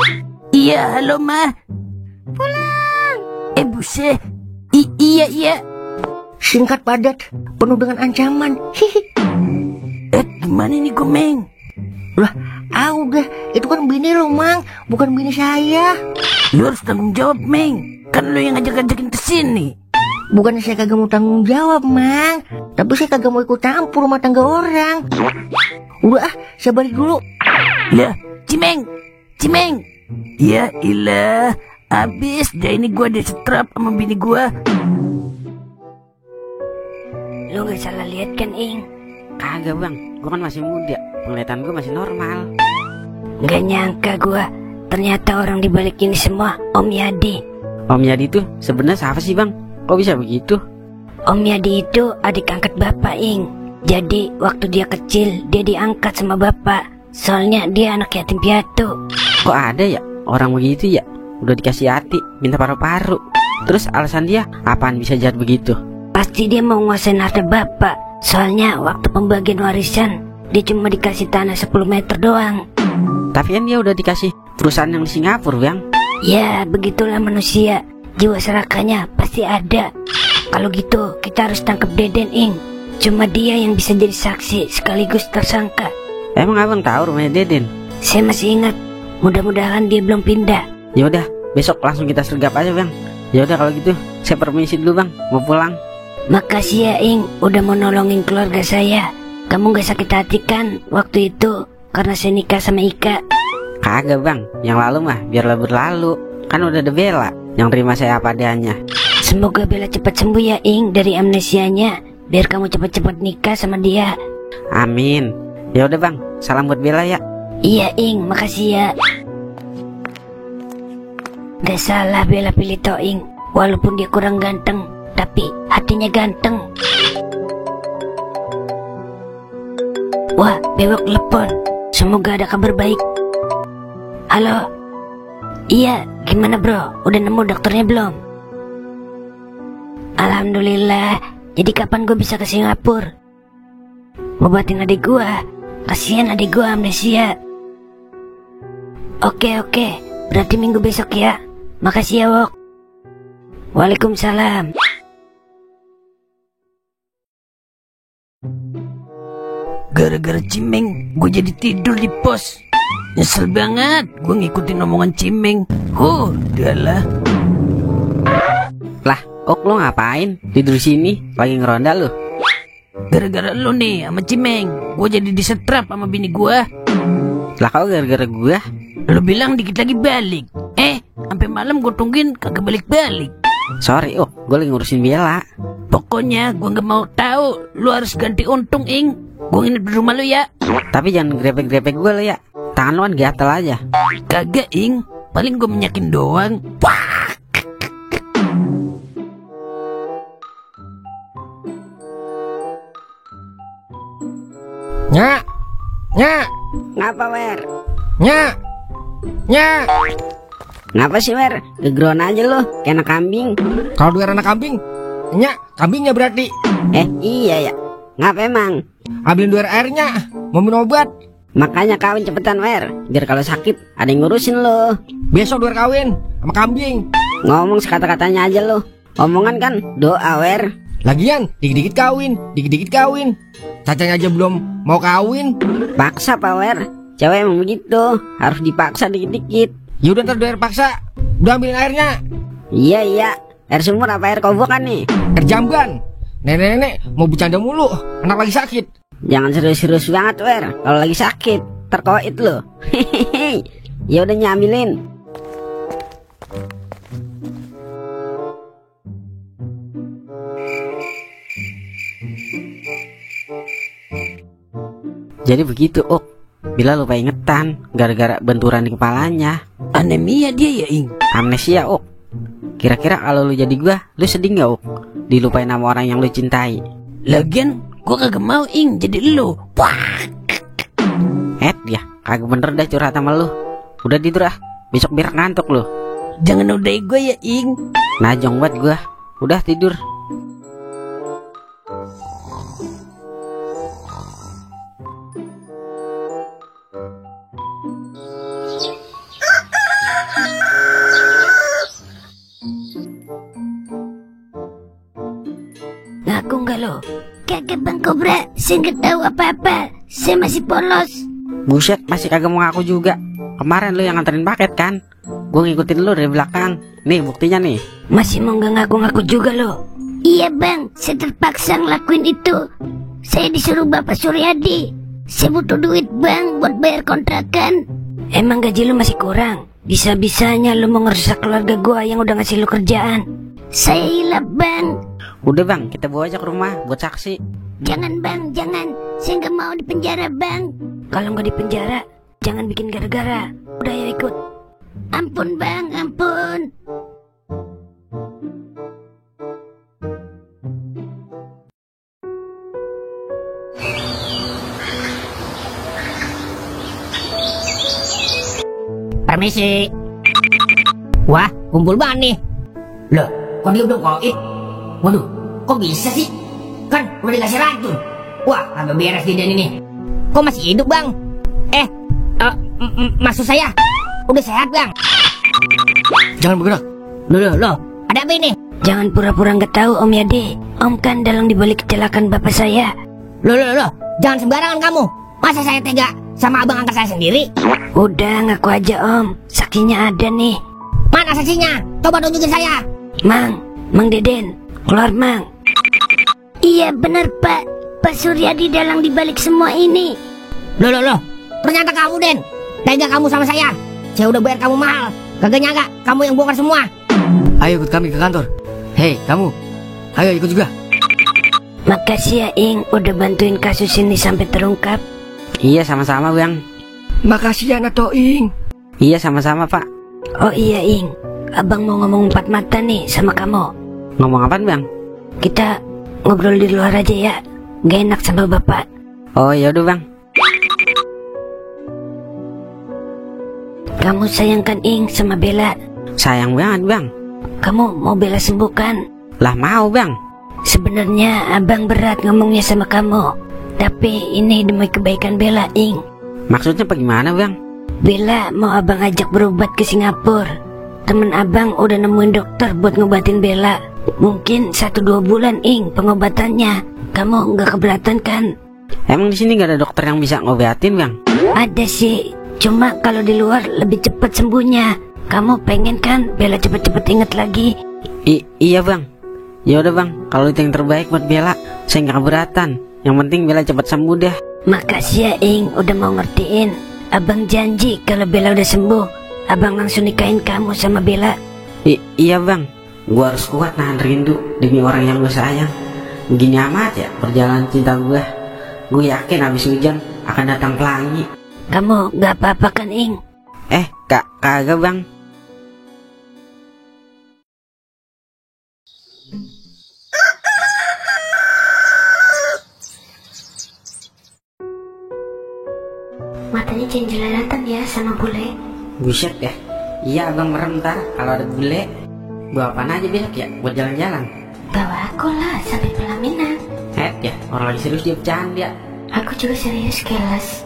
Iya, halo, Ma. Pulang. Buset. Iya. Singkat padat, penuh dengan ancaman. Hihi. Gimana nih gue, Meng? Lah, udah. Itu kan bini lo, Mang. Bukan bini saya. Lu harus tanggung jawab, Meng. Kan lu yang ngajak-ngajakin kesini. Bukannya saya kagak mau tanggung jawab, Mang. Tapi saya kagak mau ikut campur rumah tangga orang. Udah saya balik dulu. Lah, Cimeng. Ya ilah. Abis dah ini gua disetrap sama bini gua. Lu gak salah lihat kan, Ing? Kagak Bang, gue kan masih muda. Penglihatan gue masih normal. Gak nyangka gua, ternyata orang dibalik ini semua Om Yadi. Om Yadi itu sebenarnya siapa sih Bang? Kok bisa begitu? Om Yadi itu adik angkat Bapak, Ing. Jadi waktu dia kecil, dia diangkat sama Bapak. Soalnya dia anak yatim piatu. Kok ada ya orang begitu ya? Udah dikasih hati, minta paru-paru. Terus alasan dia apaan bisa jahat begitu? Pasti dia mau nguasain harta Bapak. Soalnya waktu pembagian warisan, dia cuma dikasih tanah 10 meter doang. Tapi kan dia udah dikasih perusahaan yang di Singapura, Bang. Ya, begitulah manusia. Jiwa serakahnya pasti ada. Kalau gitu, kita harus tangkap Deden, Ing. Cuma dia yang bisa jadi saksi sekaligus tersangka. Emang Abang tahu rumahnya Deden? Saya masih ingat. Mudah-mudahan dia belum pindah. Ya udah, besok langsung kita sergap aja, Bang. Ya udah kalau gitu, saya permisi dulu, Bang. Mau pulang. Makasih ya, Ing, udah mau nolongin keluarga saya. Kamu gak sakit hati kan waktu itu karena saya nikah sama Ika? Kagak Bang, yang lalu mah biarlah berlalu. Kan udah ada Bella yang terima saya apa adanya. Semoga Bella cepat sembuh ya, Ing, dari amnesianya. Biar kamu cepat-cepat nikah sama dia. Amin. Ya udah Bang, salam buat Bella ya. Iya, Ing, makasih ya. Gak salah Bella pilih Toing. Walaupun dia kurang ganteng, tapi hatinya ganteng. Wah, bewok telepon. Semoga ada kabar baik. Halo. Iya, gimana bro? Udah nemu dokternya belum? Alhamdulillah. Jadi kapan gue bisa ke Singapura? ngobatin adik gua. Kasihan adik gua amnesia. Oke, berarti minggu besok ya. Makasih ya, Wok. Waalaikumsalam. Gara-gara Cimeng, gue jadi tidur di pos. Nyesel banget gue ngikutin omongan Cimeng. Udahlah. Lah, Ok lo ngapain? Tidur sini, lagi ngeronda lu. Gara-gara lu nih sama Cimeng, gue jadi disetrap sama bini gue. Lah kau gara-gara gua? Lu bilang dikit lagi balik. Sampai malam gue tungguin kagak balik-balik. Sorry Ok, gue lagi ngurusin Bella. Pokoknya gue gak mau tahu. Lu harus ganti untung, Ing. Gue nginep di rumah lu ya. Tapi jangan grepek-grepek gue lo ya. Tangan lu kan gatel aja. Kagak, Ing. Paling gue menyakin doang. Wah. Nya. Ngapa, Wer? Nya. Ngapa sih, Wer? Gegeron aja lo, kayak anak kambing. Kalau dua anak kambing, Nya, kambingnya berarti. Iya ya. Ngapa emang? Ambilin dua airnya, mau minum obat. Makanya kawin cepetan, Wer. Biar kalau sakit ada yang ngurusin lo. Besok dua kawin sama kambing. Ngomong sekata-katanya aja lo. Omongan kan doa, Wer. Lagian dikit-dikit kawin. Cacanya aja belum mau kawin. Paksa, Pak Wer. Cewek emang begitu, harus dipaksa dikit-dikit. Yaudah ntar dua air paksa. Udah ambilin airnya. Iya. Air sumur apa air kobokan nih? Air jamban. Nenek-nenek mau bercanda mulu, anak lagi sakit. Jangan serius-serius banget, Wer. Kalau lagi sakit, terkoit lo. Hehehe. Ya udah nyambilin. Jadi begitu Ok, Bila lupa ingetan gara-gara benturan di kepalanya. Anemia dia ya, Ing. Amnesia Ok. Kira-kira kalau lu jadi gua, lu sedih gak Ok? Dilupain sama orang yang lu cintai. Lagian gua kagak mau, Ing, jadi lu. Wah. Ya kagak bener dah curhat sama lu. Udah tidur ah, besok biar ngantuk lu. Jangan udahi gue ya, Ing. Najong banget gua. Udah tidur. Ngaku nggak lo? Kagak Bang Kobra, saya nggak tahu apa-apa. Saya masih polos. Buset, masih kagak mau ngaku juga. Kemarin lu yang nganterin paket kan? Gue ngikutin lu dari belakang. Nih buktinya nih. Masih mau nggak ngaku-ngaku juga lo? Iya Bang, saya terpaksa ngelakuin itu. Saya disuruh Bapak Suryadi. Saya butuh duit Bang buat bayar kontrakan. Emang gaji lu masih kurang? Bisa-bisanya lu mau ngerusak keluarga gua yang udah ngasih lu kerjaan. Saya hilap Bang. Udah Bang, kita bawa aja ke rumah buat saksi. Jangan Bang, jangan. Saya nggak mau dipenjara Bang. Kalau nggak dipenjara, jangan bikin gara-gara. Udah ya ikut. Ampun Bang, ampun. Permisi. Wah, kumpul banget nih. Loh, kok dia udah koit? Waduh, kok bisa sih? Kan udah dikasih racun. Wah, agak beres dia ini. Kok masih hidup Bang? Maksud saya udah sehat Bang. Jangan bergerak. Loh, ada apa ini? Jangan pura-pura nggak tahu Om Yade. Om kan dalang dibalik kecelakaan bapak saya. Loh, jangan sembarangan kamu. Masa saya tega sama abang angkat saya sendiri? Udah ngaku aja Om, saksinya ada nih. Mana saksinya? Coba tunjukin saya. Mang Deden, keluar Mang. Iya bener Pak, Pak Suryadi dalang dibalik semua ini. Loh, ternyata kamu Den. Tega kamu sama saya. Saya udah bayar kamu mahal. Kagak nyangka kamu yang bongkar semua. Ayo ikut kami ke kantor. Hei kamu, ayo ikut juga. Makasih ya Ing, udah bantuin kasus ini sampai terungkap. Iya sama-sama Bang. Makasih ya Nato Ing. Iya sama-sama Pak. Oh iya Ing, abang mau ngomong empat mata nih sama kamu. Ngomong apaan Bang? Kita ngobrol di luar aja ya, gak enak sama bapak. Oh yaudah Bang. Kamu sayang kan Ing sama Bella? Sayang banget Bang. Kamu mau Bella sembuhkan? Lah mau Bang. Sebenarnya abang berat ngomongnya sama kamu. Tapi ini demi kebaikan Bella, Ing. Maksudnya bagaimana bang? Bella mau abang ajak berobat ke Singapura. Temen abang udah nemuin dokter buat ngobatin Bella. Mungkin 1-2 bulan, Ing, pengobatannya. Kamu nggak keberatan kan? Emang di sini nggak ada dokter yang bisa ngobatin bang? Ada sih, cuma kalau di luar lebih cepat sembuhnya. Kamu pengen kan Bella cepet-cepet inget lagi? Iya bang. Ya udah bang, kalau itu yang terbaik buat Bella, saya nggak keberatan. Yang penting Bella cepat sembuh dah. Makasih ya, Ing, udah mau ngertiin. Abang janji kalau Bella udah sembuh, abang langsung nikahin kamu sama Bella. Iya bang, gua harus kuat nahan rindu demi orang yang gue sayang. Begini amat ya perjalanan cinta gue. Gue yakin habis hujan akan datang pelangi. Kamu gak apa-apa kan, Ing? Kagak bang. Matanya jangan jelalatan ya sama bule. Buset ya. Iya abang merem ntar kalau ada bule. Bawa apaan aja besok ya buat jalan-jalan? Bawa aku lah sampai pelaminan. Ya orang lagi serius dia bercanda. Aku juga serius, keles.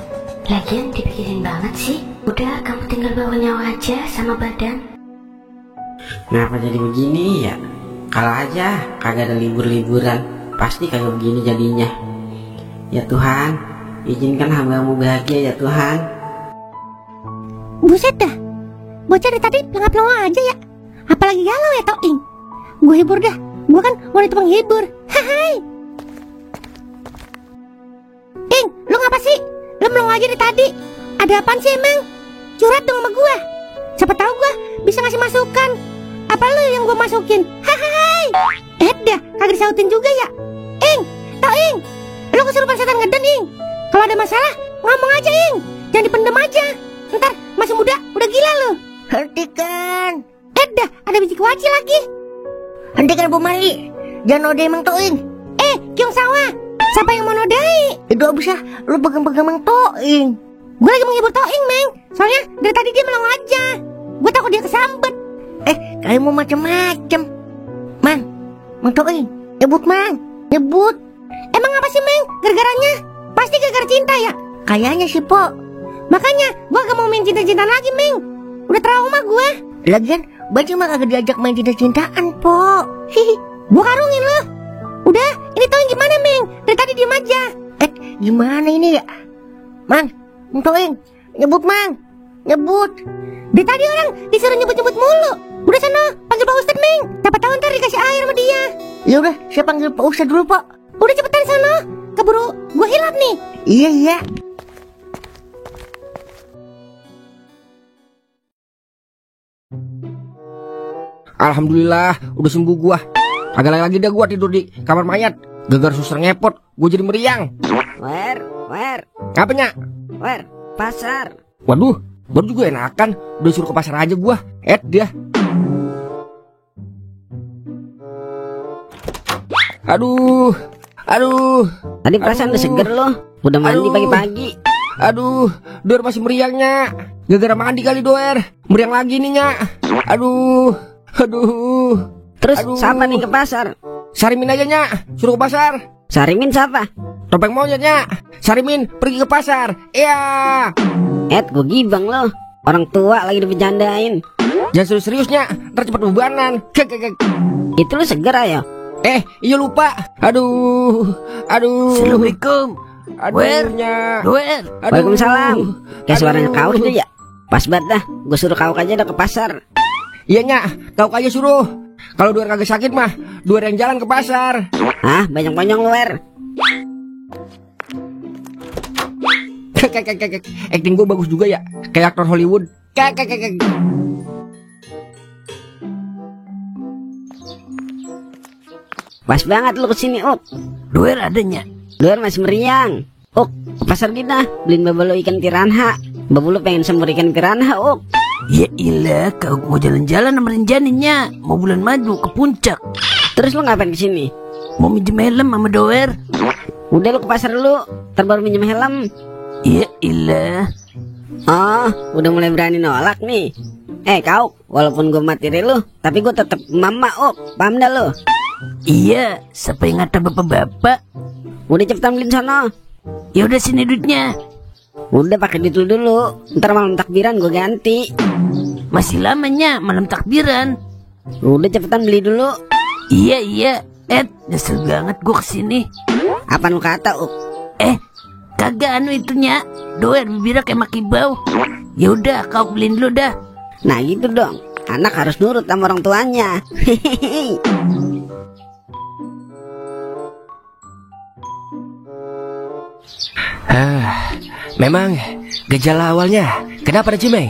Lagian dipikirin banget sih. Udah, kamu tinggal bawa nyawa aja sama badan. Kenapa jadi begini ya? Kalau aja kagak ada libur-liburan, pasti kagak begini jadinya. Ya Tuhan, izinkan hamba-Mu bahagia ya Tuhan. Buset dah, bocah dari tadi pelangap-pelangap aja ya. Apalagi galau ya Toing. Gue hibur dah, gue kan wanita penghibur. Hai. Ing, lu ngapa sih? Lu melongo aja dari tadi. Ada apaan sih emang? Curhat dong sama gue. Siapa tahu gue bisa ngasih masukan. Apa lu yang gue masukin? Hai. Dah, kagak disautin juga ya. Ing, Toing, lu kesurupan setan ngeden, Ing. Kalau ada masalah, ngomong aja, Ing. Jangan dipendem aja. Ntar masih muda, udah gila lu. Hentikan. Dah, ada biji kuaci lagi. Hentikan Bu Mali. Jangan nodai Mang Toing. Kiong Sawa, siapa yang mau nodai? Itu bisa lu pegang-pegang Mang Toing. Gue lagi menghibur Toing, Meng. Soalnya dari tadi dia melongo aja. Gue takut dia kesambet. Kalian mau macam-macam. Mang Toing, nyebut Mang, nyebut. Emang apa sih, Meng? Gara-garanya? Pasti gara-gara cinta ya? Kayaknya sih, Po. Makanya gue gak mau main cinta-cintaan lagi, Meng. Udah trauma gue. Lagian, Bajing mah kagak diajak main cinta-cintaan, Po. Hihi, gue karungin lo. Udah, ini Toing gimana, Meng? Dari tadi diem aja. Gimana ini ya? Mang Toing, nyebut Mang, nyebut. Dari tadi orang disuruh nyebut-nyebut mulu. Udah sana, panggil Pak Ustadz, Meng. Siapa tahu ntar dikasih air sama dia. Ya udah, saya panggil Pak Ustadz dulu, Pak. Udah cepetan sana, keburu gue hilap nih. Iya. Alhamdulillah, udah sembuh gua. Agak lagi dah gua tidur di kamar mayat. Gara-gara suster ngepot, gua jadi meriang. Wer. Apanya? Wer, pasar. Waduh, baru juga enakan. Udah suruh ke pasar aja gua. Dia. Aduh. Tadi perasaan udah seger loh. Udah mandi pagi-pagi. Aduh, Doer masih meriangnya. Gara-gara mandi kali Doer. Meriang lagi nih, Nya. Aduh. Terus siapa nih ke pasar? Sarimin aja, Nya. Suruh ke pasar. Sarimin siapa? Topeng monyetnya. Sarimin pergi ke pasar. Iya. Gue gibang loh. Orang tua lagi dibecandain. Jangan serius-seriusnya, ntar cepet bebanan. Itu lu seger ayo. Iya lupa. Aduh. Assalamualaikum. Nya. Doer. Waalaikumsalam. Kayak suaranya Kauk tuh ya. Pas banget dah. Gue suruh Kauk aja dah ke pasar. Iya, Nya. Kauk aja suruh. Kalau Doer kagak sakit mah, Doer yang jalan ke pasar. Banyak-banyak lu, Wer. Acting gue bagus juga ya, kayak aktor Hollywood. Pas banget lu kesini, Uk. Doer adanya. Doer masih meriang. Uk, ke pasar kita beliin babalo ikan piranha. Babalo pengen sembur ikan piranha, Uk. Ya ilah, kau mau jalan-jalan sama Renjaninya. Mau bulan madu ke puncak. Terus lu ngapain kesini? Mau minjem helm sama Doer. Udah lu ke pasar dulu, ntar baru minjem helm. Ya ilah. Udah mulai berani nolak nih. Kau, walaupun gue materi lu, tapi gue tetep mama, paham dah lu? Iya, siapa yang ngata bapak-bapak? Udah cepetan beliin sono. Ya udah sini duitnya. Udah pakai duit lu dulu, ntar malam takbiran gue ganti. Masih lamanya malam takbiran. Udah cepetan beli dulu. Iya. Nyesel banget gue kesini. Apa lu kata, Uk? Kagak itunya. Doer bibirnya kayak makibau. Ya udah, kau beliin dulu dah. Nah gitu dong, anak harus nurut sama orang tuanya. Hehehe. Memang gejala awalnya kenapa Najimeng?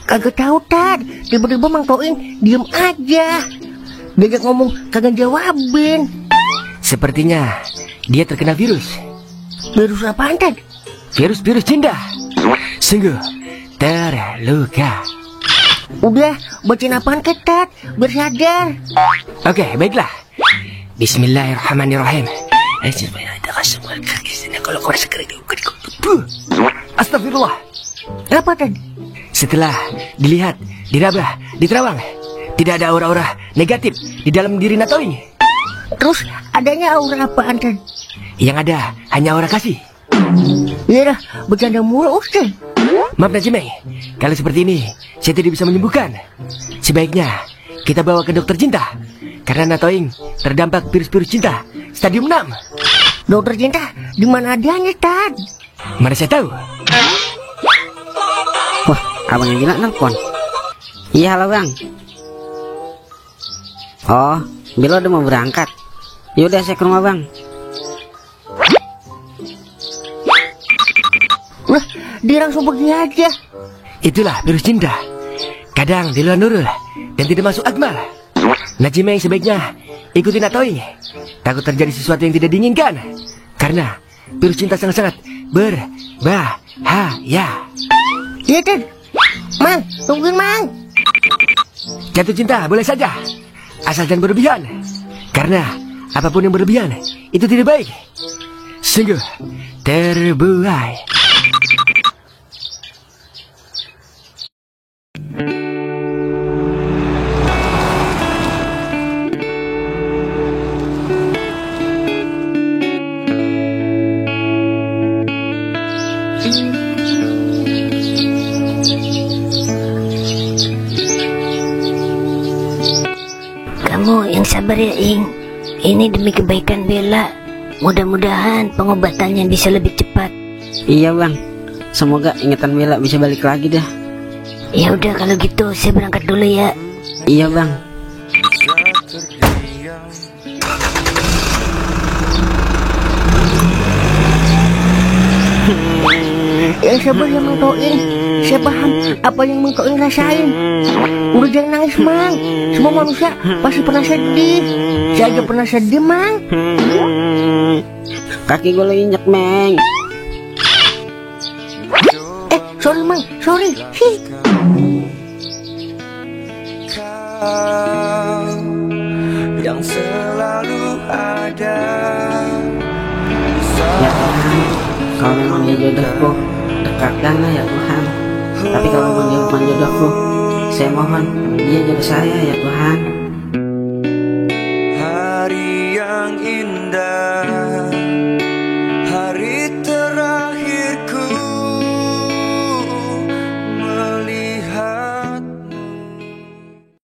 Kagak tahu Tad, tiba-tiba Mang Toing diem aja. Diajak ngomong kagak jawabin. Sepertinya dia terkena virus. Virus apaan Tad? Virus cinta. Sungguh terluka. Udah, bacain apaan ke Tad, biar sadar. Oke, baiklah. Bismillahirrahmanirrahim. Astagfirullah. Apa Tad? Setelah dilihat, diraba, diterawang, tidak ada aura-aura negatif di dalam diri Natoing. Terus adanya aura apaan Tad? Yang ada hanya aura kasih. Ya dah, bercanda mulu Ustaz. Maaf Najimeng, kalau seperti ini saya tidak bisa menyembuhkan. Sebaiknya kita bawa ke dokter cinta, karena Natoing terdampak virus cinta stadium 6. Dokter cinta di mana adanya Tad? Mana saya tahu. Wah, abangnya Bila nelpon. Iya, halo bang. Oh, Bila udah mau berangkat. Yaudah saya ke rumah bang. Wah, dia langsung pergi aja. Itulah virus cinta. Kadang di luar nurul dan tidak masuk akmal. Najimeng sebaiknya ikuti Natoing. Takut terjadi sesuatu yang tidak diinginkan. Karena virus cinta sangat-sangat berbahaya. Iya Tad. Mang, tungguin Mang. Jatuh cinta boleh saja, asal jangan berlebihan. Karena apapun yang berlebihan itu tidak baik. Sungguh terbuai. Kamu yang sabar ya, Ing. Ini demi kebaikan Bella. Mudah-mudahan pengobatannya bisa lebih cepat. Iya bang, semoga ingatan Bella bisa balik lagi dah. Ya udah kalau gitu saya berangkat dulu ya. Iya bang. Ya sabar ya Mang Toing. Saya paham apa yang Mang Toing rasain. Udah jangan nangis Mang. Semua manusia pasti pernah sedih. Saya aja pernah sedih Mang. Kaki gue lo injek Meng. Sorry Mang, sorry. Yang selalu ada. Ya Tuhan, kalau memang dia jodohku, dekatkanlah ya Tuhan. Tapi kalau memang dia bukan jodohku, saya mohon dia jodoh saya ya Tuhan.